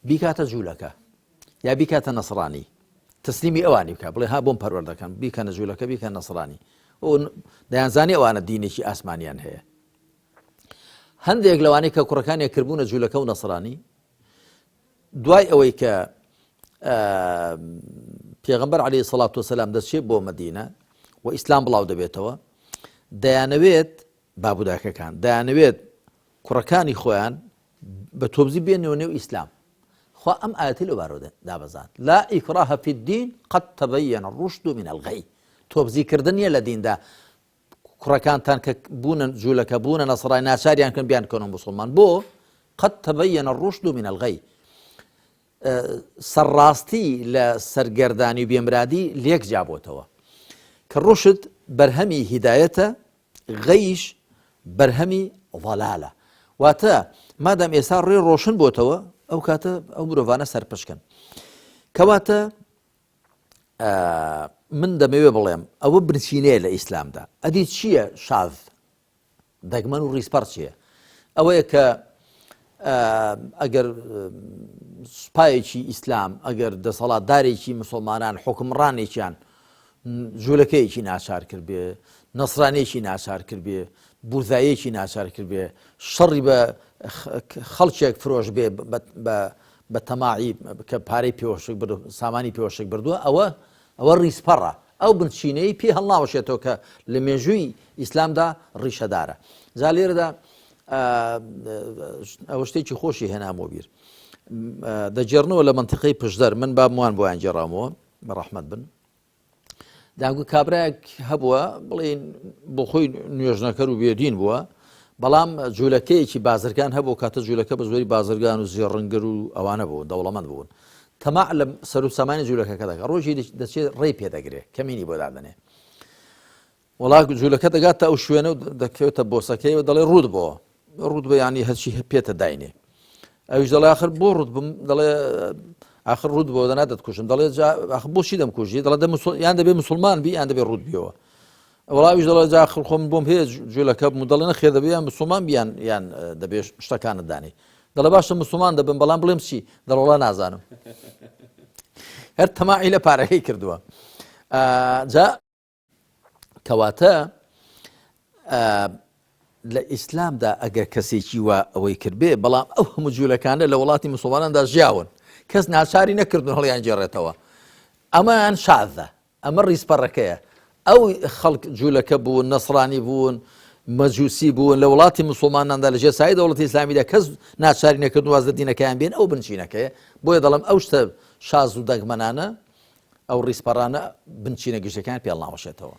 بیکاتە جوولەکە یا بیکاتە نەسڕانی تەسلیمی ئەوانی بکە بڵێ ها بۆم پەروەردەکەن بیکەنە جوولەکە بیکەن نەسڕانی دەیانزانی ئەوانە دینێکی ئاسمانیان هەیە هەندێک لەوانەی کە کوڕەکانیان کردبوونە جوولەکە و نەسرانی دوای ئەوەی کە پێغمبەر علی سەڵات وسلام دەچێت بۆ مدینە و ئیسلام بڵاو دەبێتەوە دەیانەوێت بابوداکەکان دەیانەوێت کوڕەکانی خۆیان بە تۆبزی بێنەوە نێو ئیسلام خوا ئەم ئاەتی لە بارۆ دابەزان لا إكراه في الدين قد تبين الرشد من الغي تۆبزیکردن نیە لە دیندا کوڕەکانتان کە بوونە جوولەکە بوونە نەسڕای ناچاریان کەن بیان کەنەوە مسلمان بۆ قد تبين الرشد من الغي سەرڕاستی لە سەرگەردانی و بێمرادی لێک جیابۆتەوە کە ڕشد بەرهەمی هیدایەتە غەیش بەرهەمی ضەلالە واتە مادام ئێستا ڕێ ڕۆشن بۆتەوە ئەو کاتە ئەو مرۆڤانە سەرپشکن کەواتە من دەمەوێ بڵێم ئەوە بنچینەیە لە ئیسلامدا ئەدی چییە شاذ دەگمەن و ڕیزپەڕ چییە ئەوەیە کە ئەگەر سوپایەکی ئیسلام ئەگەر دەسەڵاتدارێکی مسلمانان حکمڕانێکیان جوولەکەیەکی ناچار کرد بێ نەسرانێکی ناچار کرد بێ بوزایەکی ناچار کرد بێ شەڕی بە خەڵکێک فرۆش بێ بە بە تەماعی کە پارەی پێوەشک برد سامانی پێوەشک بردووە ئەوە ئەوە ڕیزپەڕە ئەو بنچینەی پێ هەڵناوەشێتەوە کە لە مێژووی ئیسلامدا ڕیشەدارە جا لێرەدا ئەوە شتێکی خۆشی هێنامەوە بیر دەگێڕنەوە لە منتیقەی پشدەر من بابوان بۆیان گێڕامەوە بە ڕەحمەت بن داگو کابرایەک هەبووە بڵین بۆ خۆی نوێژنەکەر و بێدین بووە بەڵام جوولەکەیەکی بازرگان هەبوو کاتە جوولەکە بە زۆری بازرگان و زێڕنگر و ئەوانە بوون دەوڵەمەند بوون تەماع لە سەر و سامانی جوولەکەکە دەکات ڕۆژی دەچێت ڕێی پێدەگرێ کەمینی بۆ دادەنێ وەڵا جوولەکە دەگاتە ئەو شوێنە و دەکەوێتە بۆسەکەی و دەڵێ ڕووت بۆ ڕووت بە ینی هەرچی پێتە داینێ ئەویش دەڵێ آخر بۆ ڕوت بم دەڵێ آخر ڕوت بۆ دەنا دەتکوژم دەڵێ بۆچی دەمکوژی دەڵێ دە یان دەبێ مسلمان بی یان دەبێ ڕوت بیەوە وەڵاویش دەڵێ جا آخر خۆم بۆم هەیە جوولەکە بم دەڵێ نەخێر دەبێ یان مسلمان بیان یان دەبێ شتەکانت دانی دەڵێ باشە مسلمان دەبم بەڵام بڵێم چی دەڵۆڵا نازانم هەر تەماعی لە پارەکەی کردووە جا کەواتە لە ئیسلامدا ئەگەر کەسێکی وا ئەوەی کردبێ بەڵام ئەو هەموو جوولەکانە لە وڵاتی مسلماناندا ژیاون کەس ناچاری نەکردن هەڵیان گێڕێتەوە ئەمەیان شازە ئەمە ڕیزپەڕەکەیە ئەو خەڵک جوولەکە بوون نەسرانی بوون مەجوسی بوون لە وڵاتی مسلماناندا لە ژێر سایەی دەوڵەتی ئیسلامیدا کەس ناچاری نەکردن واز لە دینەکەیان بێن ئەو بنچینەکەیە بۆیە دەڵێم ئەو شتە شاز و دەگمەنانە ئەو ڕیزپەڕانە بنچینە گشتیەکان پێ هەڵناوەشێتەوە.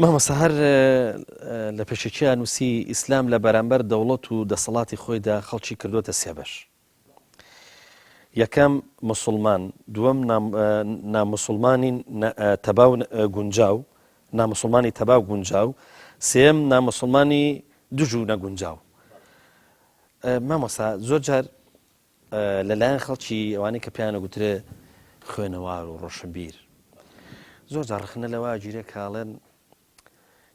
مامۆستا هەر لە پێشەکییا نووسی ئیسلام لە بەرامبەر دەوڵەت و دەسەڵاتی خۆیدا خەڵکی کردۆتە سێ بەش. یەکەم موسڵمان، دووەم ناموسڵمانی تەبا و گونجاو، ناموسڵمانی تەبا و گونجاو، سێیەم ناموسڵمانی دژ و نەگونجاو. مامۆستا زۆر جار لەلایەن خەڵکی ئەوانەی کە پێیان ئەگوترێ خوێنەوار و ڕۆشنبیر زۆر جار ڕەخنە لەوە ئەگیرێ کە ئەڵێن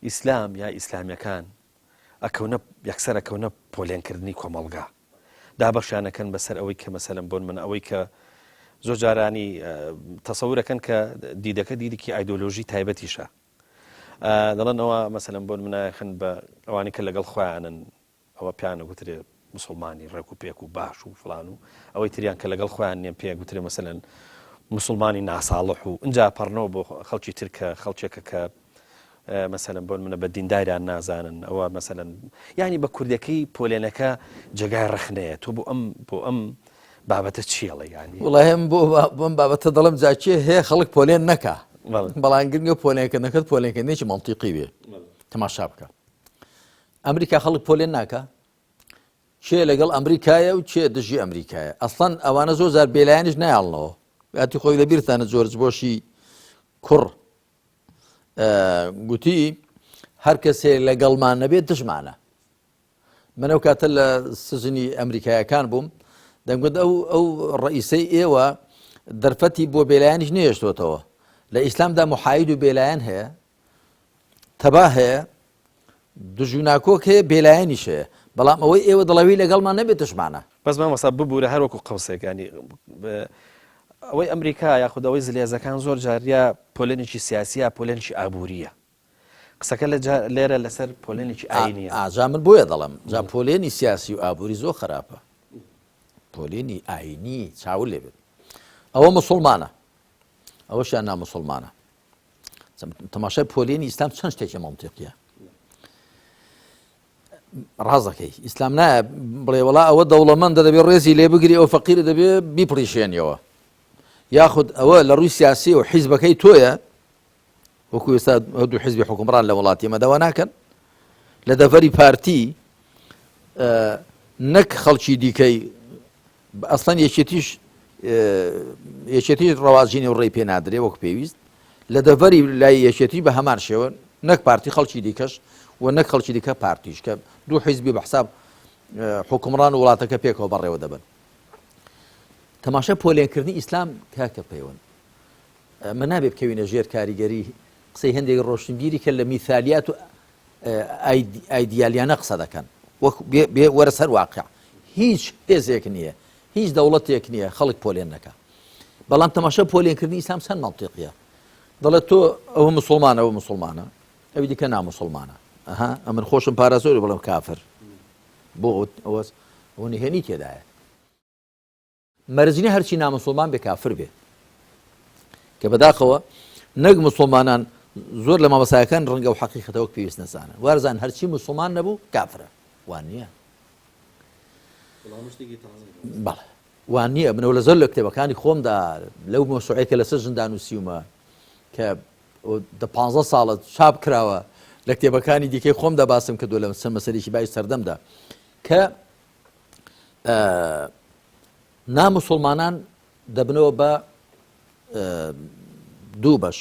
ئیسلام یا ئیسلامیەکان ئەکەونە یەکسەر ئەکەونە پۆلێنکردنی کۆمەڵگا دابەشیانەکەن بەسەر ئەوەی کە مەسەلەن بۆن من ئەوەی کە زۆر جارانی تەسەورەکەن کە دیدەکە دیدێکی ئایدۆلۆژی تایبەتیشە دەڵێن ئەوە مەسەلەن بۆن منایخن بە ئەوانی کە لەگەڵ خۆیانن ئەوە پێیان ئەگوترێ موسڵمانی ڕێک و پێک و باش و فڵان و ئەوەی تریان کە لەگەڵ خۆیان نییە پێ گوترێ مەسەلەن موسڵمانی ناساڵح و ئینجا پەڕنەوە بۆ خەڵکی تر کە خەڵکێکە کە مەسەلەن بۆن منە بە دینداریان نازانن ئەوە مەسەلەن یعنی بە کوردەکەی پۆلێنەکە جێگای ڕەخنەیە تۆ بۆ ئەم بۆ ئەم بابەتە چیەڵێ ینی وڵای ئەم بۆ بۆم بابەتە دەڵم جاچێ هەیە خەڵک پۆلێن نەکا بەڵام گرنگە پۆلێنکردنەکەت پۆلێنکردنێکی مەنتیقی بێ تەماشا بکە ئەمریکا خەڵک پۆلێن ناکا؟ کێ لەگەڵ ئەمریکایە و کێ دژی ئەمریکایە؟ ئەسڵەن ئەوانە زۆر جار بێلایەنیش نایاڵنەوە. کاتی خۆی لە بیرتانە جۆرج بۆشی کوڕ گوتی هەر کەسێ لەگەڵمان نەبێت دژمانە. من ئەو کاتە لە سجنی ئەمریکایەکان بووم دەنگوت ئەو ئەو ڕئیسەی ئێوە دەرفەتی بۆ بێلایەنیش نەهێشتۆتەوە. لە ئیسلامدا محاید و بێلایەن هەیە، تەبا هەیە، دژ و ناکۆک هەیە، بێلایەنیش هەیە. بەڵام ئەوەی ئێوە دەڵێوی لەگەڵمان نەبێت دژمانە. بەس مامۆستا ببورە هەر وەکو قەوسێک یانی ئەوەی ئەمریکا یاخود ئەوەی زلهێزەکان زۆر جار یا پۆلێنێکی سیاسی یا پۆلێنێکی ئابووریە قسەکە لە لێرە لەسەر پۆلێنێکی ئاینیە. ئاجا من بۆیە دەڵێم جا پۆلێنی سیاسی و ئابووری زۆر خراپە پۆلێنی ئاینی چاو لێ بێت ئەوە مسلمانە ئەوەشیان نامسلمانە تەماشای پۆلێنی ئیسلام چەند شتێکی مەنتیقیە ڕازەکەی ئیسلام نایە بڵێ وڵا ئەوە دەوڵەمەندە دەبێ ڕێزی لێ بگری ئەو فەقیرە دەبێ بیپڕیشێنیەوە یاخود ئەوە لە ڕووی سیاسی و حیزبەکەی تۆیە وەکو ئێستا دوو حیزبی حکومڕان لە وڵاتی ئێمە داوا ناکەن لە دەڤەری پارتی نەک خەڵکی دیکەی ئەسڵەن یەکێتیش یەکێتیش ڕەواجینی و ڕێی پێ نادرێ وەک پێویست لە دەڤەری لای یەکێتی بە هەمان شێوە نەک پارتی خەڵکی دیکەش و نەک خەڵکی دیکە پارتیش کە دوو حیزبی بە حساب حکومڕان و وڵاتەکە پێکەوە بەڕێوە دەبن تەماشا پۆلێنکردنی ئیسلام کاکە پەیوەند ئەمە نابێ بکەوینە ژێر کاریگەری قسەی هەندێک ڕۆشنبیری کە لە میثالیات و ئایدیالیانە قسە دەکەن وەک بێ وەرە سەر واقع هیچ هێزێک نییە هیچ دەوڵەتێک نییە خەڵک پۆلێن نەکە بەڵام تەماشا پۆلێنکردنی ئیسلام چەند مەنتیقیە دەڵێت تۆ ئەوە مسلمانە ئەوە مسلمانە ئەوی دیکە نامسلمانە ئەها ئەمن خۆشم پارازۆری بڵێم کافر بۆ ئەوە ئەوە نهێنی تێدایە مەرج نیە هەرچی نامسوڵمان بێ کافر بێ کە بەداخەوە نەک مسلمانان زۆر لە مامەسایەکان ڕەنگە و حەقیقەتە وەک پێویست نەزانن وارزان هەرچی مسلمان نەبوو کافرە وان نییە بەڵێ وان نییە منەوە لە زۆر لە کتێبەکانی خۆمدا لەو مۆسوعەیە کە لەسەر ژندا نووسیومە کە دە پ ساڵە چاپ کراوە لە کتێبەکانی دیکەی خۆمدا باسم کردو لە سەر مەسەرێکی بای سەردەمدا کە ناموسڵمانان دەبنەوە بە دوو بەش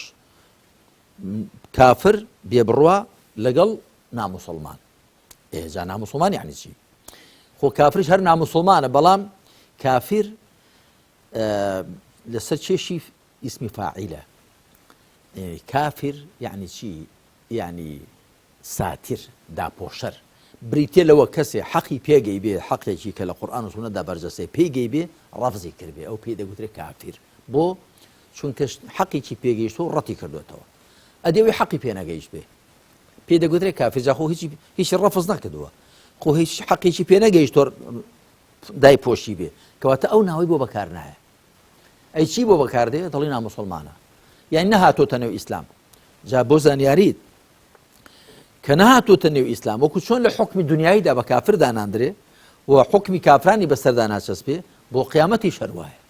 کافر بێبڕوا لەگەڵ ناموسڵمان ئێجا ناموسڵمان یعنی چی خۆ کافریش هەر ناموسڵمانە بەڵام کافر لەسەر کێشی ئیسمی فاعیلە کافر یعنی چی یعنی ساتر، داپۆشەر، بریتیە لەوە کەسێ حەقی پێ گەیبێ، حەقێکی کە لە قورئان و سوننەتدا بەرجەستەیە پێی گەیبێ ڕەفزی کردبێ ئەو پێی دەگوترێ کافر، بۆ؟ چونکە حەقێکی پێ گەیشتووە و ڕەتی کردۆتەوە. ئەدی ئەوەی حەقی پێ نەگەیشتبێ پێی دەگوترێ کافر، جا خۆ هیچی هیچی ڕەفز نەکردووە، خۆ هیچ حەقێکی پێ نەگەیشتووە دایپۆشی بێ، کەواتە ئەو ناوەی بۆ بەکار نایە. ئەی چی بۆ بەکار دێ؟ دەڵی ناموسڵمانە، یانی نەهاتۆتە نێو ئیسلام. جا بۆ زانیاریت کە نەهاتۆتە نێو ئیسلام وەکو چۆن لە حوکمی دنیاییدا بە کافر داناندرێ و حوکمی کافرانی بەسەردا ناچەسپێ بۆ قیامەتیش هەر وایە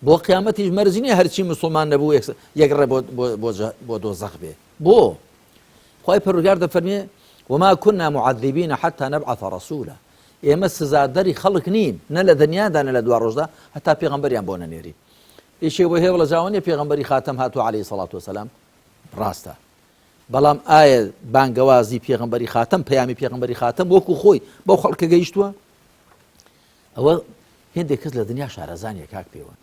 بۆ قیامەتیش مەرج نییە هەرچی مسلمان نەبوو یەک ڕێ بۆ دۆزەخ بێ بۆ خوای پەروەردگار دەفەرمێ وما كنا معذبين حتى نبعث رسولا ئێمە سزادەری خەڵک نین نە لە دنیادا نە لە دوا ڕۆژدا هەتا پێغەمبەریان بۆ نەنێری یەکێک بۆ هێوڵە جاوە نیە پێغەمبەری خاتەم هاتووە عەلەیهی سەڵات وەسەلام ڕاستە بەڵام ئایا بانگەوازی پێغەمبەری خاتەم پەیامی پێغەمبەری خاتەم وەکو خۆی بەو خەڵکە گەیشتووە ئەوە هێندێک کەس لە دنیا شارەزانیە کاک پێوە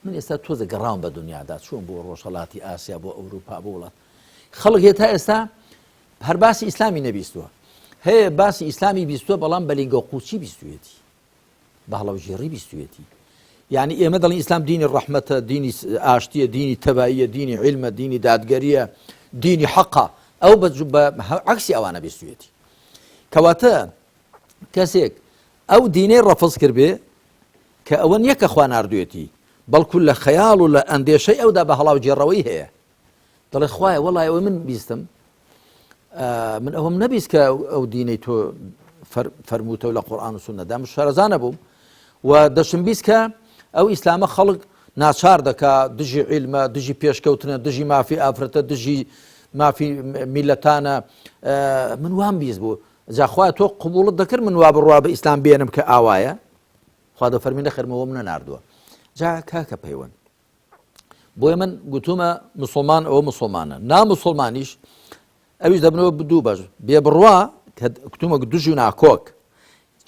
من ئێستا تۆزە گەڕاوم بە دنیادا چوون بۆ ڕۆژهڵاتی ئاسیا بۆ ئەوروپا بۆ وڵات خەڵک هێ تا ئێستا هەر باسی ئیسلامی نەبیستووە هەیە باسی ئیسلامی بیستووە بەڵام بەلینگە قوچی بیستوێتی بە هەڵەوژێڕی بیستویەتی یعنی ئێمە دەڵین ئیسلام دینی ڕەحمەتە دینی ئاشتیە دینی تەباییە دینی عیلمە دینی دادگەریە دینی حەقە ئەو بە عکسی ئەوانە بیستویەتی کەواتە کەسێک ئەو دینەی ڕەفز کردبێ کە ئەوە نییە کە خوا ناردوێتی بەڵکو لە خەیاڵ و لە ئەندێشەی ئەودا بە هەڵاو جێڕەوەی هەیە دەڵێ خوایە وەڵای ئەوەی من بیستم من ئەوەم نەبیست کە ئەو دینەی تۆ فەرمووتەوە لە قورآن و سوننەدا من شارەزا نەبووم و دەشم بیست کە ئەو ئیسلامە خەڵک ناچار دەکا دژی عیلمە دژی پێشکەوتنە دژی مافی ئافرەتە دژی مافی میلەتانە من وام بیست بوو جاخوا تۆ قوبوڵت دەکرد من وا بڕوا بە ئیسلام بێنم کە ئاوایە خوا دەفەرمی نەخەرمەوەم نەناردووە جا کاکە پەیوەند بۆیە من گوتومە مسلمان ئەوە مسلمانە نامسلمانیش ئەویش دەبنەوە دوو بەش بێ بڕوا کە کتومە دژ و ناکۆک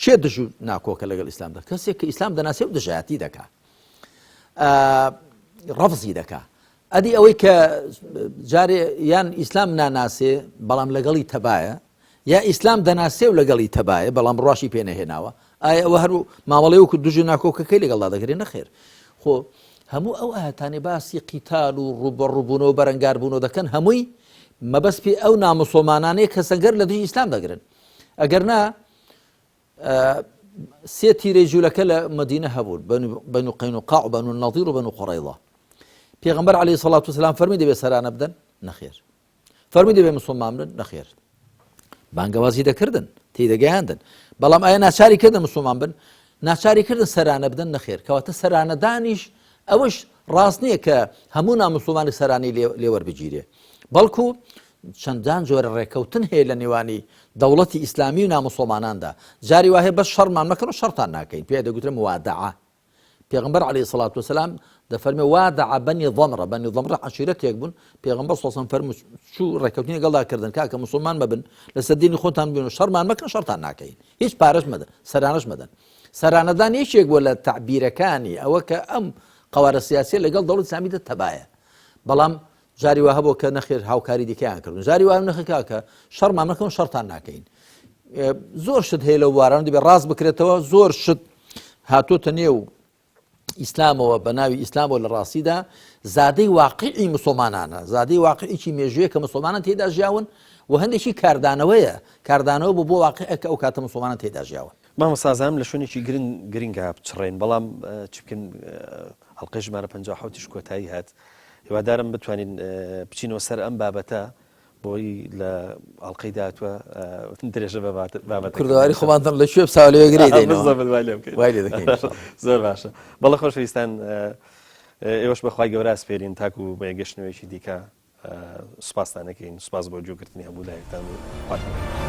چێ دژ و ناکۆکە لەگەڵ ئیسلامدا کەسێک کە ئیسلام دەناسێ و دژایەتی دەکا. ڕەفزی دەکا. ئەدی ئەوەی کە جارێ یان ئیسلام ناناسێ بەڵام لەگەڵی تەبایە یا ئیسلام دەناسێ و لەگەڵی تەبایە بەڵام بڕواشی پێ نەهێناوە ئایا ئەوە هەر مامەڵەی وەکو دژ و ناکۆکەکەی لەگەڵدا دەکرێت نەخێر خۆ هەموو ئەو ئاەتانی باسی قیتال و ڕوبەڕوبوونەوە بەرەنگاربوونەوە دەکەن هەمووی مەبەست پێ ئەو نامسۆمانانەیە کە سەنگەر لە دژی ئیسلام دەگرن ئەگەر نا سێ تیرەی جوولەکە لە مەدینە هەبوون بەنو قەینوقاع و بەنو نەضیر و بەنو قوڕەیڵە پێغەمبەر عەلەیهی سەڵات وسلام فەرمی دەبێت سەرانە بدەن نەخێر فەرمی دەبێت مسلمان بن نەخێر بانگەوازی دەکردن تێدەگەیاندن بەڵام ئایا ناچاری کردن مسلمان بن ناچاری کردن سەرانە بدەن نەخێر کەواتە سەرانەدانیش ئەوەش ڕاست نییە کە هەموو نامسلمانی سەرانی لێوەربگیرێ بەڵکو چەندان جۆرە ڕێکەوتن هەیە لە نێوانی دەوڵەتی ئیسلامی و ناموسڵماناندا، جاری وا هەیە بەس شەڕمان مەکەن و شەڕتان ناکەین، پێی دەگوترێ موادعە. پێغەمبەر عەلەیهی سڵات وسلام دەفەرمێ وادع بەنی ضمرە، بەنی ضمرە عەشیرەتێک بوون، پێغەمبەر صلی الله علیه و سلم فەرموو چوو ڕێکەوتنی لەگەڵدا کردن کاکە موسڵمان مەبن لەسەر دینی خۆتان بن و شەڕمان مەکەن شەڕتان ناکەین، هیچ پارەش مەدەن، سەرانەش مەدەن. سەرانەدان یەکێک بووە لە تەعبیرەکانی ئەوە کە ئەم قەوارە سیاسیە لەگەڵ دەوڵەتی ئیسلامیدا تەبایە. بەڵام جاری وا هەبوو کە نەخێر هاوکاری دیکەیان کردون جاری وا نەخێر کاکە شەڕمان مەکەن شەڕتان ناکەین زۆر شت هەیە لەو بوارانە دەبێت ڕاست بکرێتەوە زۆر شت هاتۆتە نێو ئیسلامەوە بە ناوی ئیسلامەوە لە ڕاستیدا زادەی واقعی مسلمانانە زادەی واقعیی مێژوویە کە مسلمانان تێدا ژیاون و هەندێکی کاردانەوەیە کاردانەوە بۆ بۆ واقعە کە ئەو کاتە مسلمانان تێدا ژیاون. مامۆستا ئەزانم لە شوێنێکی گرنگ گرنگە بچڕێین بەڵام چ بکەین ئەڵقەی ژمارە 57 یش کۆتایی هات هیوادارم بتوانین بچینەوە سەر ئەم بابەتە بۆی لە ئەڵلقەی داهاتوە درێژە بە بابەت کوردەواری خۆمانتان لە کوێ بساو لەوێ گرێ زۆر باشە بەڵە خۆشەویستان ئێوەش بەخوای گەورە سپێرین تاکو بە گەشتنەوەیکی دیکە سوپاستان ئەکەین سوپاس بۆ گوێگرتنی هەموو لایەکتان و خواتان لەگەڵ.